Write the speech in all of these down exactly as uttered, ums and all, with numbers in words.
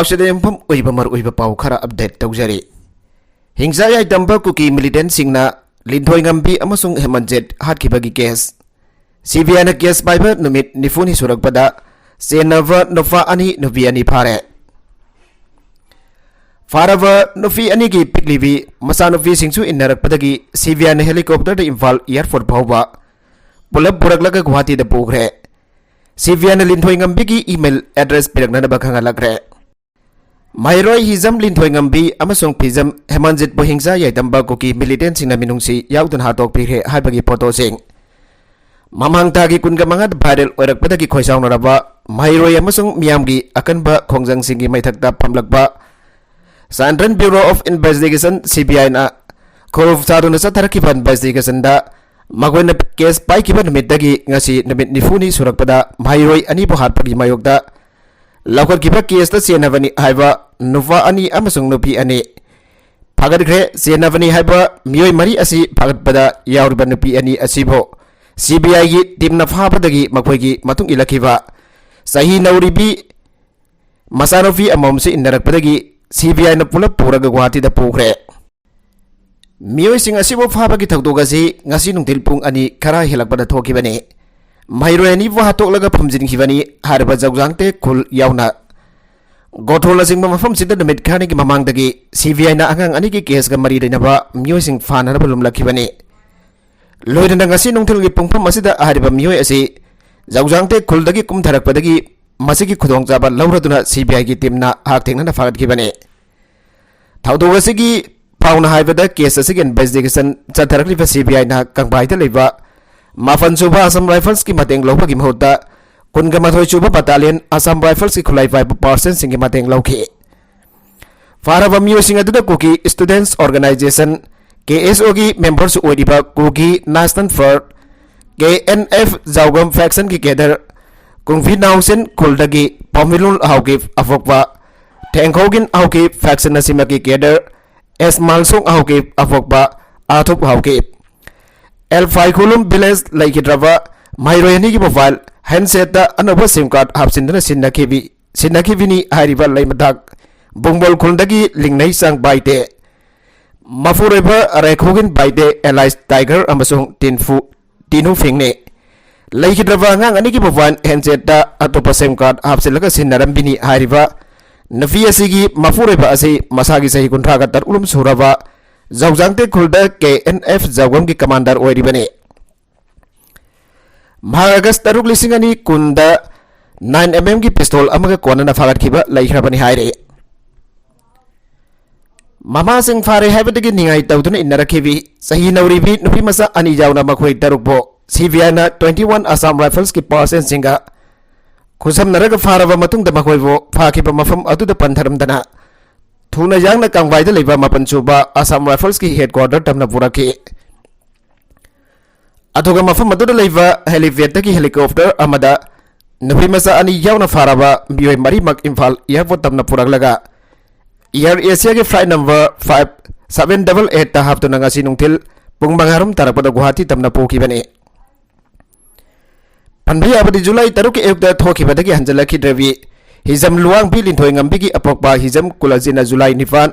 ꯑꯁꯤꯗ ꯌꯨꯝꯐꯝ ꯑꯣꯏꯕ ꯃꯔꯨꯑꯣꯏꯕ ꯄꯥꯎ ꯈꯔ ꯑꯞꯗꯦꯠ ꯇꯧꯖꯔꯤ꯫ ꯍꯤꯡꯁꯥ ꯌꯥꯏꯗꯝꯕ ꯀꯨꯀꯤ ꯃꯤꯂꯤꯇꯦꯟꯁꯤꯡꯅ ꯂꯤꯟꯊꯣꯏꯉꯝꯕꯤ ꯑꯃꯁꯨꯡ ꯍꯦꯃꯟꯖꯤꯠ ꯍꯥꯠꯈꯤꯕꯒꯤ ꯀꯦꯁ꯫ ꯁꯤꯕꯤꯑꯥꯏꯅ ꯀꯦꯁ ꯄꯥꯏꯕ ꯅꯨꯃꯤꯠ ꯅꯤꯐꯨꯅꯤ ꯁꯨꯔꯛꯄꯗ ꯆꯦꯟꯅꯕ ꯅꯨꯄꯥ ꯑꯅꯤ, ꯅꯨꯄꯤ ꯑꯅꯤ ꯐꯥꯔꯦ꯫ ꯐꯥꯔꯕ ꯅꯨꯄꯤ ꯑꯅꯤꯒꯤ ꯄꯤꯛꯂꯤꯕꯤ ꯃꯆꯥꯅꯨꯄꯤꯁꯤꯡꯁꯨ ꯏꯟꯅꯔꯛꯄꯗꯒꯤ ꯁꯤꯕꯤꯑꯥꯏꯅ ꯍꯦꯂꯤꯀꯣꯞꯇꯔꯗ ꯏꯝꯐꯥꯜ ꯑꯦꯌꯔꯄꯣꯔꯠ ꯐꯥꯎꯕ ꯄꯨꯂꯞ ꯄꯨꯔꯛꯂꯒ ꯒꯨꯋꯥꯍꯥꯇꯤꯗ ꯄꯨꯈ꯭ꯔꯦ꯫ ꯁꯤꯕꯤꯑꯥꯏꯅ ꯂꯤꯟꯊꯣꯏꯉꯝꯕꯤꯒꯤ ꯏꯃꯦꯜ ꯑꯦꯗ꯭ꯔꯦꯁ ꯄꯤꯔꯛꯅꯅꯕ ꯈꯪꯍꯜꯂꯛꯈ꯭ꯔꯦ꯫ ꯃꯍꯩꯔꯣꯏ ꯍꯤꯖꯝ ꯂꯤꯟꯊꯣꯏꯉꯝꯕꯤ ꯑꯃꯁꯨꯡ ꯐꯤꯖꯝ ꯍꯦꯃꯟꯖꯤꯠꯄꯨ ꯍꯤꯡꯁꯥ ꯌꯥꯏꯗꯝꯕ ꯀꯨꯀꯤ ꯃꯤꯂꯤꯇꯦꯟꯁꯤꯡꯅ ꯃꯤꯅꯨꯡꯁꯤ ꯌꯥꯎꯗꯅ ꯍꯥꯠꯇꯣꯛꯄꯤꯈ꯭ꯔꯦ ꯍꯥꯏꯕꯒꯤ ꯐꯣꯇꯣꯁꯤꯡ꯫ ꯃꯃꯥꯡ ꯊꯥꯒꯤ ꯀꯨꯟꯒ ꯃꯉꯥꯗ ꯚꯥꯏꯔꯦꯜ ꯑꯣꯏꯔꯛꯄꯗꯒꯤ ꯈꯣꯏꯁꯥꯎꯅꯔꯕ ꯃꯍꯩꯔꯣꯏ ꯑꯃꯁꯨꯡ ꯃꯤꯌꯥꯝꯒꯤ ꯑꯀꯟꯕ ꯈꯣꯡꯖꯪꯁꯤꯡꯒꯤ ꯃꯩꯊꯛꯇ ꯐꯝꯂꯛꯄ Central Bureau of Investigation, ꯁꯤꯕꯤꯑꯥꯏꯅ ꯈꯨꯔꯨꯞ ꯁꯥꯗꯨꯅ ꯆꯠꯊꯔꯛꯈꯤꯕ ꯏꯟꯚꯦꯁꯇꯤꯒꯦꯁꯟꯗ ꯃꯈꯣꯏꯅ ꯀꯦꯁ ꯄꯥꯏꯈꯤꯕ ꯅꯨꯃꯤꯠꯇꯒꯤ ꯉꯁꯤ ꯅꯨꯃꯤꯠ ꯅꯤꯐꯨꯅꯤ ꯁꯨꯔꯛꯄꯗ ꯃꯍꯩꯔꯣꯏ ꯑꯅꯤꯕꯨ ꯍꯥꯠꯄꯒꯤ ꯃꯥꯌꯣꯛꯇ ꯂꯧꯈꯠꯈꯤꯕ ꯀꯦꯁꯇ ꯆꯦꯟꯅꯕꯅꯤ ꯍꯥꯏꯕ ꯅꯨꯄꯥ ꯑꯅꯤ ꯑꯃꯁꯨꯡ ꯅꯨꯄꯤ ꯑꯅꯤ ꯐꯥꯒꯠꯈ꯭ꯔꯦ꯫ ꯆꯦꯟꯅꯕꯅꯤ ꯍꯥꯏꯕ ꯃꯤꯑꯣꯏ ꯃꯔꯤ ꯑꯁꯤ ꯐꯥꯒꯠꯄꯗ ꯌꯥꯎꯔꯤꯕ ꯅꯨꯄꯤ ꯑꯅꯤ ꯑꯁꯤꯕꯨ ꯁꯤꯕꯤꯑꯥꯏꯒꯤ ꯇꯤꯝꯅ ꯐꯥꯕꯗꯒꯤ ꯃꯈꯣꯏꯒꯤ ꯃꯇꯨꯡ ꯏꯜꯂꯛꯈꯤꯕ ꯆꯍꯤ ꯅꯧꯔꯤꯕꯤ ꯃꯆꯥꯅꯨꯄꯤ ꯑꯃꯃꯝꯁꯨ ꯏꯟꯅꯔꯛꯄꯗꯒꯤ ꯁꯤꯕꯤꯑꯥꯏꯅ ꯄꯨꯂꯞ ꯄꯨꯔꯒ ꯒꯨꯋꯥꯍꯥꯇꯤꯗ ꯄꯨꯈ꯭ꯔꯦ꯫ ꯃꯤꯑꯣꯏꯁꯤꯡ ꯑꯁꯤꯕꯨ ꯐꯥꯕꯒꯤ ꯊꯧꯗꯣꯛ ꯑꯁꯤ ꯉꯁꯤ ꯅꯨꯡꯊꯤꯜ ꯄꯨꯡ ꯑꯅꯤ ꯈꯔ ꯍꯦꯜꯂꯛꯄꯗ ꯊꯣꯛꯈꯤꯕꯅꯤ꯫ ꯃꯍꯩꯔꯣꯏ ꯑꯅꯤꯕꯨ ꯍꯥꯠꯇꯣꯛꯂꯒ ꯐꯨꯝꯖꯤꯟꯈꯤꯕꯅꯤ ꯍꯥꯏꯔꯤꯕ ꯖꯧꯖꯥꯡꯇꯦ ꯈꯨꯜ ꯌꯥꯎꯅ꯫ ꯒꯣꯊꯣꯜꯅꯆꯤꯡꯕ ꯃꯐꯝꯁꯤꯗ ꯅꯨꯃꯤꯠ ꯈꯔꯅꯤꯒꯤ ꯃꯃꯥꯡꯗꯒꯤ ꯁꯤꯕꯤꯑꯥꯏꯅ ꯑꯉꯥꯡ ꯑꯅꯤꯒꯤ ꯀꯦꯁꯀ ꯃꯔꯤ ꯂꯩꯅꯕ ꯃꯤꯑꯣꯏꯁꯤꯡ ꯐꯥꯅꯅꯕ ꯂꯨꯝꯂꯛꯈꯤꯕꯅꯤ꯫ ꯂꯣꯏꯅꯅ ꯉꯁꯤ ꯅꯨꯡꯊꯤꯜꯒꯤ ꯄꯨꯡꯐꯝ ꯑꯁꯤꯗ ꯍꯥꯏꯔꯤꯕ ꯃꯤꯑꯣꯏ ꯑꯁꯤ ꯖꯧꯖꯥꯡꯇꯦ ꯈꯨꯜꯗꯒꯤ ꯀꯨꯝꯊꯔꯛꯄꯗꯒꯤ ꯃꯁꯤꯒꯤ ꯈꯨꯗꯣꯡꯆꯥꯕ ꯂꯧꯔꯗꯨꯅ ꯁꯤꯕꯤꯑꯥꯏꯒꯤ ꯇꯤꯝꯅ ꯍꯥꯛꯊꯦꯡꯅꯅ ꯐꯥꯒꯠꯈꯤꯕꯅꯤ꯫ ꯊꯧꯗꯣꯛ ꯑꯁꯤꯒꯤ ꯄꯥꯎꯅ ꯍꯥꯏꯕꯗ, ꯀꯦꯁ ꯑꯁꯤꯒꯤ ꯏꯟꯚꯦꯁꯇꯤꯒꯦꯁꯟ ꯆꯠꯊꯔꯛꯂꯤꯕ ꯁꯤꯕꯤꯑꯥꯏꯅ ꯀꯪꯕꯥꯏꯗ ꯂꯩꯕ ꯃꯥꯄꯟ ꯁꯨꯕ ꯑꯁꯥꯝ ꯔꯥꯏꯐꯜꯁꯀꯤ ꯃꯇꯦꯡ ꯂꯧꯕꯒꯤ ꯃꯍꯨꯠꯇ ꯀꯨꯟꯒ ꯃꯥꯊꯣꯏ ꯁꯨꯕ ꯕꯇꯥꯂꯤꯌꯟ ꯑꯁꯥꯝ ꯔꯥꯏꯐꯜꯁꯀꯤ ꯈꯨꯠꯂꯥꯏ ꯄꯥꯏꯕ ꯄꯥꯔꯁꯟꯁꯤꯡꯒꯤ ꯃꯇꯦꯡ ꯂꯧꯈꯤ꯫ ꯐꯥꯔꯕ ꯃꯤꯑꯣꯏꯁꯤꯡ ꯑꯗꯨꯗ ꯀꯨꯀꯤ ꯁ꯭ꯇꯨꯗꯦꯟꯠꯁ ꯑꯣꯔꯒꯅꯥꯏꯖꯦꯁꯟ, ꯀꯦ ꯑꯦꯁ ꯑꯣꯒꯤ ꯃꯦꯝꯕꯔꯁꯨ ꯑꯣꯏꯔꯤꯕ Kuki national front, K N F, Zougam ꯐꯦꯛꯁꯟꯒꯤ ꯀꯦꯗꯔ ꯀꯨꯡꯐꯤ ꯅꯥꯎꯁꯦꯟ ꯈꯨꯜꯗꯒꯤ ꯄꯥꯎꯃꯤꯂꯣꯟ ꯍꯥꯎꯀꯤꯞ ꯑꯐꯣꯛꯄ, ꯊꯦꯡꯈꯧꯒꯤꯟ ꯍꯥꯎꯀꯤꯞ ꯐꯦꯛꯁꯟ ꯑꯁꯤꯃꯛꯀꯤ ꯀꯦꯗꯔ ꯑꯦꯁꯃꯥꯜꯁꯣꯡ ꯍꯥꯎꯀꯤꯞ ꯑꯐꯣꯛꯄ, ꯑꯥꯊꯨꯞ ꯍꯥꯎꯀꯤꯞ꯫ ꯑꯦꯜ ꯐꯥꯏꯈꯨꯂꯨꯝ ꯚꯤꯂꯦꯖ ꯂꯩꯈꯤꯗ꯭ꯔꯕ ꯃꯍꯩꯔꯣꯏ ꯑꯅꯤꯒꯤ ꯃꯣꯕꯥꯏꯜ ꯍꯦꯟꯁꯦꯠꯇ ꯑꯅꯧꯕ ꯁꯤꯝ ꯀꯥꯔꯗ ꯍꯥꯞꯆꯤꯟꯗꯨꯅ ꯁꯤꯖꯤꯟꯅꯈꯤꯕꯤ꯫ ꯁꯤꯟꯅꯈꯤꯕꯅꯤ ꯍꯥꯏꯔꯤꯕ ꯂꯩꯃꯊꯥꯛ ꯕꯨꯡꯕꯣꯜ ꯈꯨꯜꯗꯒꯤ ꯂꯤꯡꯅꯩ ꯆꯥꯡ ꯕꯥꯏꯇꯦ, ꯃꯄꯨꯔꯣꯏꯕ ꯔꯦꯈꯨꯒꯤꯟ ꯕꯥꯏꯇꯦ, ꯑꯦꯂꯥꯏꯁ ꯇꯥꯏꯒꯔ ꯑꯃꯁꯨꯡ ꯇꯤꯟꯐꯨ ꯇꯤꯅꯨ ꯐꯤꯡꯅꯤ꯫ ꯂꯩꯈꯤꯗ꯭ꯔꯕ ꯑꯉꯥꯡ ꯑꯅꯤꯒꯤ ꯃꯣꯕꯥꯏꯜ ꯍꯦꯟꯁꯦꯠꯇ ꯑꯇꯣꯞꯄ ꯁꯤꯝ ꯀꯥꯔꯗ ꯍꯥꯞꯆꯤꯜꯂꯒ ꯁꯤꯟꯅꯔꯝꯕꯤꯅꯤ ꯍꯥꯏꯔꯤꯕ ꯅꯨꯄꯤ ꯑꯁꯤꯒꯤ ꯃꯄꯨꯔꯣꯏꯕ ꯑꯁꯤ ꯃꯁꯥꯒꯤ ꯆꯍꯤ ꯀꯨꯟꯊ꯭ꯔꯥꯒ ꯇꯔꯨꯛꯂꯣꯝ ꯁꯨꯔꯕ ꯖꯧꯖꯥꯡꯇꯦ ꯈꯨꯜꯗ ꯀꯦ ꯑꯦꯟ ꯑꯦꯐ ꯖꯧꯒꯝꯒꯤ ꯀꯃꯥꯟꯗꯔ ꯑꯣꯏꯔꯤꯕꯅꯤ꯫ ꯃꯍꯥꯛ ꯑꯥꯒꯁ ꯇꯔꯨꯛ, ꯂꯤꯁꯤꯡ ꯑꯅꯤ ꯀꯨꯟꯗ ꯅꯥꯏꯟ ꯑꯦꯝ ꯑꯦꯝꯒꯤ ꯄꯤꯁꯇꯣꯜ ꯑꯃꯒ ꯀꯣꯟꯅꯅ ꯐꯥꯒꯠꯈꯤꯕ ꯂꯩꯈ꯭ꯔꯕꯅꯤ ꯍꯥꯏꯔꯤ꯫ ꯃꯃꯥꯁꯤꯡ ꯐꯥꯔꯦ ꯍꯥꯏꯕꯗꯒꯤ ꯅꯤꯡꯉꯥꯏ ꯇꯧꯗꯨꯅ ꯏꯟꯅꯔꯛꯈꯤꯕꯤ ꯆꯍꯤ ꯅꯧꯔꯤꯕꯤ ꯅꯨꯄꯤ ꯃꯆꯥ ꯑꯅꯤ ꯌꯥꯎꯅ ꯃꯈꯣꯏ ꯇꯔꯨꯛꯄꯨ ꯁꯤ ꯕꯤ ꯑꯥꯏꯅ ꯇ꯭ꯋꯦꯟꯇꯤ ꯋꯥꯟ ꯑꯁꯥꯝ ꯔꯥꯏꯐꯜꯁꯀꯤ ꯄꯥꯔꯁꯟꯁꯤꯡꯒ ꯈꯨꯠꯁꯝꯅꯔꯒ ꯐꯥꯔꯕ ꯃꯇꯨꯡꯗ ꯃꯈꯣꯏꯕꯨ ꯐꯥꯈꯤꯕ ꯃꯐꯝ ꯑꯗꯨꯗ ꯄꯟꯊꯔꯝꯗꯅ ꯊꯨꯅ ꯌꯥꯡꯅ ꯀꯥꯡꯕꯥꯏꯗ ꯂꯩꯕ ꯃꯥꯄꯟ ꯁꯨꯕ ꯑꯁꯥꯝ ꯔꯥꯏꯐꯜꯁꯀꯤ ꯍꯦꯗ ꯀ꯭ꯋꯥꯔꯇꯔ ꯇꯝꯅ ꯄꯨꯔꯛꯈꯤ꯫ ꯑꯗꯨꯒ ꯃꯐꯝ ꯑꯗꯨꯗ ꯂꯩꯕ ꯍꯦꯂꯤꯄꯦꯗꯇꯒꯤ ꯍꯦꯂꯤꯀꯣꯞꯇꯔ ꯑꯃꯗ ꯅꯨꯄꯤ ꯃꯆꯥ ꯑꯅꯤ ꯌꯥꯎꯅ ꯐꯥꯔꯕ ꯃꯤꯑꯣꯏ ꯃꯔꯤꯃꯛ ꯏꯝꯐꯥꯜ ꯑꯦꯌꯥꯔꯄꯣꯔꯠ ꯇꯝꯅ ꯄꯨꯔꯛꯂꯒ ꯑꯦꯌꯥꯔ ꯑꯦꯁꯤꯌꯥꯒꯤ flight number five seven double ꯑꯩꯠꯇ ꯍꯥꯞꯇꯨꯅ ꯉꯁꯤ ꯅꯨꯡꯊꯤꯜ ꯄꯨꯡ ꯃꯉꯥꯔꯣꯝ ꯇꯥꯔꯛꯄꯗ ꯒꯨꯋꯥꯍꯥꯇꯤ ꯇꯝꯅ ꯄꯨꯈꯤꯕꯅꯤ꯫ ꯄꯟꯕ ꯌꯥꯕꯗꯤ, ꯖꯨꯂꯥꯏ ꯇꯔꯨꯛꯀꯤ ꯑꯌꯨꯛꯇ ꯊꯣꯛꯈꯤꯕꯗꯒꯤ ꯍꯟꯖꯤꯜꯂꯛꯈꯤꯗ꯭ꯔꯕꯤ ꯍꯤꯖꯝ ꯂꯨꯋꯥꯡꯕꯤ ꯂꯤꯟꯊꯣꯏ ꯉꯝꯕꯤꯒꯤ ꯑꯄꯣꯛꯄ ꯍꯤꯖꯝ ꯀꯨꯂꯖꯤꯅ ꯖꯨꯂꯥꯏ ꯅꯤꯄꯥꯟ,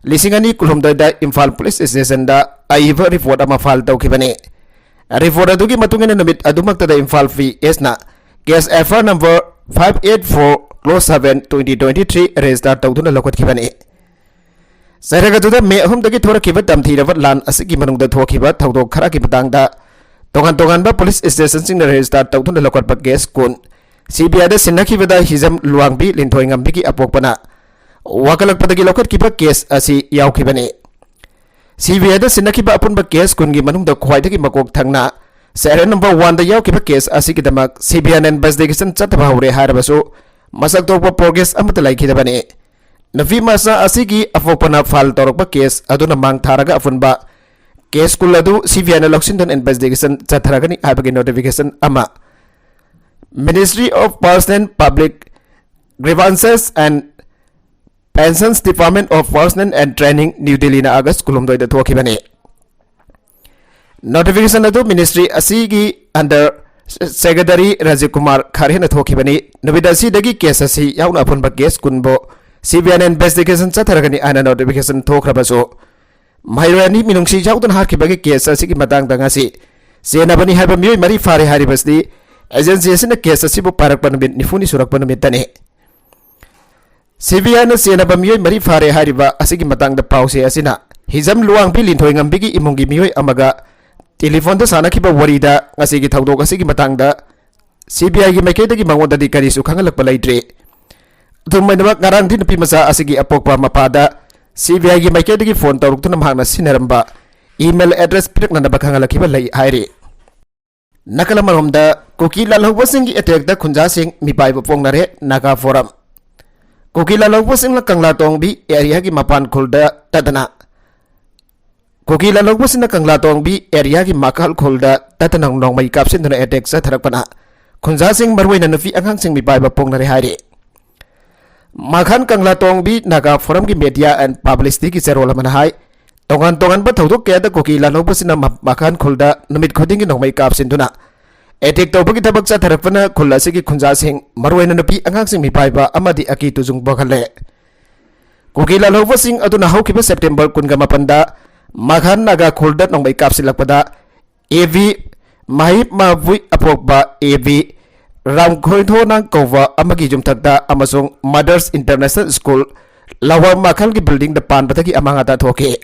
ꯂꯤꯁꯤꯡ ꯑꯅꯤ ꯀꯨꯟꯍꯨꯝꯗꯣꯏꯗ ꯏꯝꯐꯥꯜ ꯄꯨꯂꯤꯁ ꯁ꯭ꯇꯦꯁꯟꯗ ꯑꯏꯕ ꯔꯤꯄꯣꯔꯠ ꯑꯃ ꯐꯥꯏꯜ ꯇꯧꯈꯤꯕꯅꯤ꯫ ꯔꯤꯄꯣꯔꯠ ꯑꯗꯨꯒꯤ ꯃꯇꯨꯡ ꯏꯟꯅ ꯅꯨꯃꯤꯠ ꯑꯗꯨꯃꯛꯇꯗ ꯏꯝꯐꯥꯜ ꯄꯤ ꯑꯦꯁꯅ case F I R number five eight four ꯀ꯭ꯂꯣꯁ seven twenty twenty three register ꯇꯧꯗꯨꯅ ꯂꯧꯈꯠꯈꯤꯕꯅꯤ꯫ ꯆꯩꯔꯛ ꯑꯗꯨꯗ ꯃꯦ ꯑꯍꯨꯝꯗꯒꯤ ꯊꯣꯔꯛꯈꯤꯕ ꯇꯝꯊꯤꯔꯕ ꯂꯥꯟ ꯑꯁꯤꯒꯤ ꯃꯅꯨꯡꯗ ꯊꯣꯛꯈꯤꯕ ꯊꯧꯗꯣꯛ ꯈꯔꯒꯤ ꯃꯇꯥꯡꯗ ꯇꯣꯉꯥꯟ ꯇꯣꯉꯥꯟꯕ ꯄꯨꯂꯤꯁ ꯁ꯭ꯇꯦꯁꯟꯁꯤꯡꯅ ꯔꯦꯖꯤꯁꯇꯥꯔ ꯇꯧꯗꯨꯅ ꯂꯧꯈꯠꯄ ꯀꯦꯁ ꯀꯨꯟ, ꯁꯤ ꯕꯤ ꯑꯥꯏꯗ ꯁꯤꯟꯅꯈꯤꯕꯗ ꯍꯤꯖꯝ ꯂꯨꯋꯥꯡꯕꯤ ꯂꯤꯟꯊꯣꯏ ꯉꯝꯕꯤꯒꯤ ꯑꯄꯣꯛꯄꯅ ꯋꯥꯀꯠꯂꯛꯄꯗꯒꯤ ꯂꯧꯈꯠꯈꯤꯕ ꯀꯦꯁ ꯑꯁꯤ ꯌꯥꯎꯈꯤꯕꯅꯤ꯫ ꯁꯤ ꯕꯤ ꯑꯥꯏꯗ ꯁꯤꯟꯅꯈꯤꯕ ꯑꯄꯨꯟꯕ ꯀꯦꯁ ꯀꯨꯟꯒꯤ ꯃꯅꯨꯡꯗ ꯈ꯭ꯋꯥꯏꯗꯒꯤ ꯃꯀꯣꯛ ꯊꯪꯅ ꯁꯦꯔꯤꯌꯦꯜ ꯅꯝꯕꯔ ꯋꯥꯟꯗ ꯌꯥꯎꯈꯤꯕ ꯀꯦꯁ ꯑꯁꯤꯒꯤꯗꯃꯛ ꯁꯤ ꯕꯤ ꯑꯥꯏꯅ ꯏꯟꯚꯦꯁꯇꯤꯒꯦꯁꯟ ꯆꯠꯊꯕ ꯍꯧꯔꯦ ꯍꯥꯏꯔꯕꯁꯨ, ꯃꯁꯛ ꯊꯣꯛꯄ ꯄ꯭ꯔꯣꯒ꯭ꯔꯦꯁ ꯑꯃꯠꯇ ꯂꯩꯈꯤꯗꯕꯅꯤ꯫ ꯅꯨꯄꯤ ꯃꯆꯥ ꯑꯁꯤꯒꯤ ꯑꯄꯣꯛꯄꯅ ꯐꯥꯏꯜ ꯇꯧꯔꯛꯄ ꯀꯦꯁ ꯑꯗꯨꯅ ꯃꯥꯡ ꯊꯥꯔꯒ ꯑꯄꯨꯟꯕ ꯀꯦꯁ ꯀꯨꯟ ꯑꯗꯨ ꯁꯤ ꯕꯤ ꯑꯥꯏꯅ ꯂꯧꯁꯤꯟꯗꯨꯅ ꯏꯟꯚꯦꯁꯇꯤꯒꯦꯁꯟ ꯆꯠꯊꯔꯒꯅꯤ ꯍꯥꯏꯕꯒꯤ ꯅꯣꯇꯤꯐꯤꯀꯦꯁꯟ ꯑꯃ Ministry of Personnel, Public Grievances and Pensions, Department of Personnel and Training, new ꯗꯤꯜꯂꯤꯅ ꯑꯥꯒꯁ ꯀꯨꯟꯍꯨꯝꯗꯣꯏꯗ ꯊꯣꯛꯈꯤꯕꯅꯤ꯫ ꯅꯣꯇꯤꯐꯤꯀꯦꯁꯟ ꯑꯗꯨ ꯃꯤꯅꯤꯁꯇ꯭ꯔꯤ ꯑꯁꯤꯒꯤ ꯑꯟꯗꯔ ꯁꯦꯀ꯭ꯔꯦꯇꯔꯤ ꯔꯥꯖꯤꯕ ꯀꯨꯃꯥꯔ ꯈꯥꯔꯦꯅ ꯊꯣꯛꯈꯤꯕꯅꯤ꯫ ꯅꯨꯃꯤꯠ ꯑꯁꯤꯗꯒꯤ ꯀꯦꯁ ꯑꯁꯤ ꯌꯥꯎꯅ ꯑꯄꯨꯟꯕ ꯀꯦꯁ ꯀꯨꯟꯕꯨ ꯁꯤ ꯕꯤ ꯑꯥꯏꯅ ꯏꯟꯚꯦꯁꯇꯤꯒꯦꯁꯟ ꯆꯠꯊꯔꯒꯅꯤ ꯍꯥꯏꯅ ꯅꯣꯇꯤꯐꯤꯀꯦꯁꯟ ꯊꯣꯛꯈ꯭ꯔꯕꯁꯨ, ꯃꯍꯩꯔꯣꯏ ꯑꯅꯤ ꯃꯤꯅꯨꯡꯁꯤ ꯌꯥꯎꯗꯅ ꯍꯥꯠꯈꯤꯕꯒꯤ ꯀꯦꯁ ꯑꯁꯤꯒꯤ ꯃꯇꯥꯡꯗ ꯉꯁꯤ ꯆꯦꯟꯅꯕꯅꯤ ꯍꯥꯏꯕ ꯃꯤꯑꯣꯏ ꯃꯔꯤ ꯐꯥꯔꯦ ꯍꯥꯏꯔꯤꯕꯁꯤ ꯑꯦꯖꯦꯟꯁꯤ ꯑꯁꯤꯅ ꯀꯦꯁ ꯑꯁꯤꯕꯨ ꯄꯥꯏꯔꯛꯄ ꯅꯨꯃꯤꯠ ꯅꯤꯐꯨꯅꯤ ꯁꯨꯔꯛꯄ ꯅꯨꯃꯤꯠꯇꯅꯤ꯫ ꯁꯤ ꯕꯤ ꯑꯥꯏꯅ ꯆꯦꯟꯅꯕ ꯃꯤꯑꯣꯏ ꯃꯔꯤ ꯐꯥꯔꯦ ꯍꯥꯏꯔꯤꯕ ꯑꯁꯤꯒꯤ ꯃꯇꯥꯡꯗ ꯄꯥꯎꯆꯦ ꯑꯁꯤꯅ ꯍꯤꯖꯝ ꯂꯨꯋꯥꯡꯕꯤ ꯂꯤꯟꯊꯣꯏꯉꯝꯕꯤꯒꯤ ꯏꯃꯨꯡꯒꯤ ꯃꯤꯑꯣꯏ ꯑꯃꯒ ꯇꯦꯂꯤꯐꯣꯟꯗ ꯁꯥꯟꯅꯈꯤꯕ ꯋꯥꯔꯤꯗ ꯉꯁꯤꯒꯤ ꯊꯧꯗꯣꯛ ꯑꯁꯤꯒꯤ ꯃꯇꯥꯡꯗ ꯁꯤ ꯕꯤ ꯑꯥꯏꯒꯤ ꯃꯥꯏꯀꯩꯗꯒꯤ ꯃꯉꯣꯟꯗꯗꯤ ꯀꯔꯤꯁꯨ ꯈꯪꯍꯜꯂꯛꯄ ꯂꯩꯇ꯭ꯔꯤ꯫ ꯑꯗꯨꯝ ꯑꯣꯏꯅꯃꯛ, ꯉꯔꯥꯡꯗꯤ ꯅꯨꯄꯤ ꯃꯆꯥ ꯑꯁꯤꯒꯤ ꯑꯄꯣꯛꯄ ꯃꯄꯥꯗ ꯁꯤ ꯕꯤ ꯑꯥꯏꯒꯤ ꯃꯥꯏꯀꯩꯗꯒꯤ ꯐꯣꯟ ꯇꯧꯔꯛꯇꯨꯅ ꯃꯍꯥꯛꯅ ꯁꯤꯖꯤꯟꯅꯔꯝꯕ ꯏꯃꯦꯜ ꯑꯦꯗ꯭ꯔꯦꯁ ꯄꯤꯔꯛꯅꯅꯕ ꯈꯪꯍꯜꯂꯛꯈꯤꯕ ꯂꯩ ꯍꯥꯏꯔꯤ꯫ ꯅꯥꯀꯜ ꯑꯃꯔꯣꯝꯗ, ꯀꯨꯀꯤ ꯂꯥꯜꯍꯧꯕꯁꯤꯡꯒꯤ ꯑꯦꯇꯦꯛꯇ ꯈꯨꯟꯖꯥꯁꯤꯡ ꯃꯤꯄꯥꯏꯕ ꯐꯣꯡꯅꯔꯦ ꯅꯥꯒꯥ ꯐꯣꯔꯝ꯫ ꯀꯨꯀꯤ ꯂꯥꯜꯍꯧꯕꯁꯤꯡꯅ ꯀꯪꯂꯥ ꯇꯣꯡꯕꯤ ꯑꯦꯔꯤꯌꯥꯒꯤ ꯃꯄꯥꯟ ꯈꯨꯜꯗ ꯇꯠꯇꯅ, ꯀꯨꯀꯤ ꯂꯥꯜꯍꯧꯕꯁꯤꯡꯅ ꯀꯪꯂꯥ ꯇꯣꯡꯕꯤ ꯑꯦꯔꯤꯌꯥꯒꯤ ꯃꯈꯥꯜ ꯈꯨꯜꯗ ꯇꯠꯇꯅ ꯅꯣꯡꯃꯩ ꯀꯥꯞꯁꯤꯟꯗꯨꯅ ꯑꯦꯇꯦꯛ ꯆꯠꯊꯔꯛꯄꯅ ꯈꯨꯟꯖꯥꯁꯤꯡ, ꯃꯔꯨꯑꯣꯏꯅ ꯅꯨꯄꯤ ꯑꯉꯥꯡꯁꯤꯡ ꯃꯤꯄꯥꯏꯕ ꯐꯣꯡꯅꯔꯦ ꯍꯥꯏꯔꯤ꯫ ꯃꯈꯥꯟ ꯀꯪꯂꯥ ꯇꯣꯡꯕꯤ ꯅꯥꯒꯥ ꯐꯣꯔꯝꯒꯤ ꯃꯦꯗꯤꯌꯥ ꯑꯦꯟ ꯄꯕ꯭ꯂꯤꯁꯤꯇꯤꯒꯤ ꯆꯦꯔꯣꯜ ꯑꯃꯅ ꯍꯥꯏ, ꯇꯣꯉꯥꯟ ꯇꯣꯉꯥꯟꯕ ꯊꯧꯗꯣꯛ ꯀꯌꯥꯗ ꯀꯨꯀꯤ ꯂꯥꯜꯍꯧꯕꯁꯤꯡꯅ ꯃ-, ꯃꯈꯥꯟ ꯈꯨꯜꯗ ꯅꯨꯃꯤꯠ ꯈꯨꯗꯤꯡꯒꯤ ꯅꯣꯡꯃꯩ ꯀꯥꯞꯁꯤꯟꯗꯨꯅ ꯑꯦꯇꯦꯛ ꯇꯧꯕꯒꯤ ꯊꯕꯛ ꯆꯠꯊꯔꯛꯄꯅ ꯈꯨꯜ ꯑꯁꯤꯒꯤ ꯈꯨꯟꯖꯥꯁꯤꯡ, ꯃꯔꯨꯑꯣꯏꯅ ꯅꯨꯄꯤ ꯑꯉꯥꯡꯁꯤꯡ ꯃꯤꯄꯥꯏꯕ ꯑꯃꯗꯤ ꯑꯀꯤ ꯇꯨꯖꯨꯡ ꯄꯣꯛꯍꯜꯂꯦ꯫ ꯀꯨꯀꯤ ꯂꯥꯜꯍꯧꯕꯁꯤꯡ ꯑꯗꯨꯅ ꯍꯧꯈꯤꯕ ꯁꯦꯞꯇꯦꯝꯕꯔ ꯀꯨꯟꯒ ꯃꯥꯄꯟꯗ ꯃꯈꯥꯟ ꯅꯥꯒꯥ ꯈꯨꯜꯗ ꯅꯣꯡꯃꯩ ꯀꯥꯞꯁꯤꯜꯂꯛꯄꯗ ꯑꯦ ꯚꯤ ꯃꯍꯤꯃꯥꯕꯨꯏ ꯑꯄꯣꯛꯄ ꯑꯦ ꯚꯤ ꯔꯥꯝꯈꯣꯏꯊꯣꯅꯥꯡ ꯀꯧꯕ ꯑꯃꯒꯤ ꯌꯨꯝꯊꯛꯇ ꯑꯃꯁꯨꯡ ꯃꯗꯔꯁ ꯏꯟꯇꯔꯅꯦꯁꯅꯦꯜ ꯁ꯭ꯀꯨꯜ ꯂꯋꯥ ꯃꯈꯜꯒꯤ ꯕꯤꯜꯗꯤꯡꯗ ꯄꯥꯟꯕꯗꯒꯤ ꯑꯃꯥꯡ ꯑꯇꯥ ꯊꯣꯛꯈꯤ꯫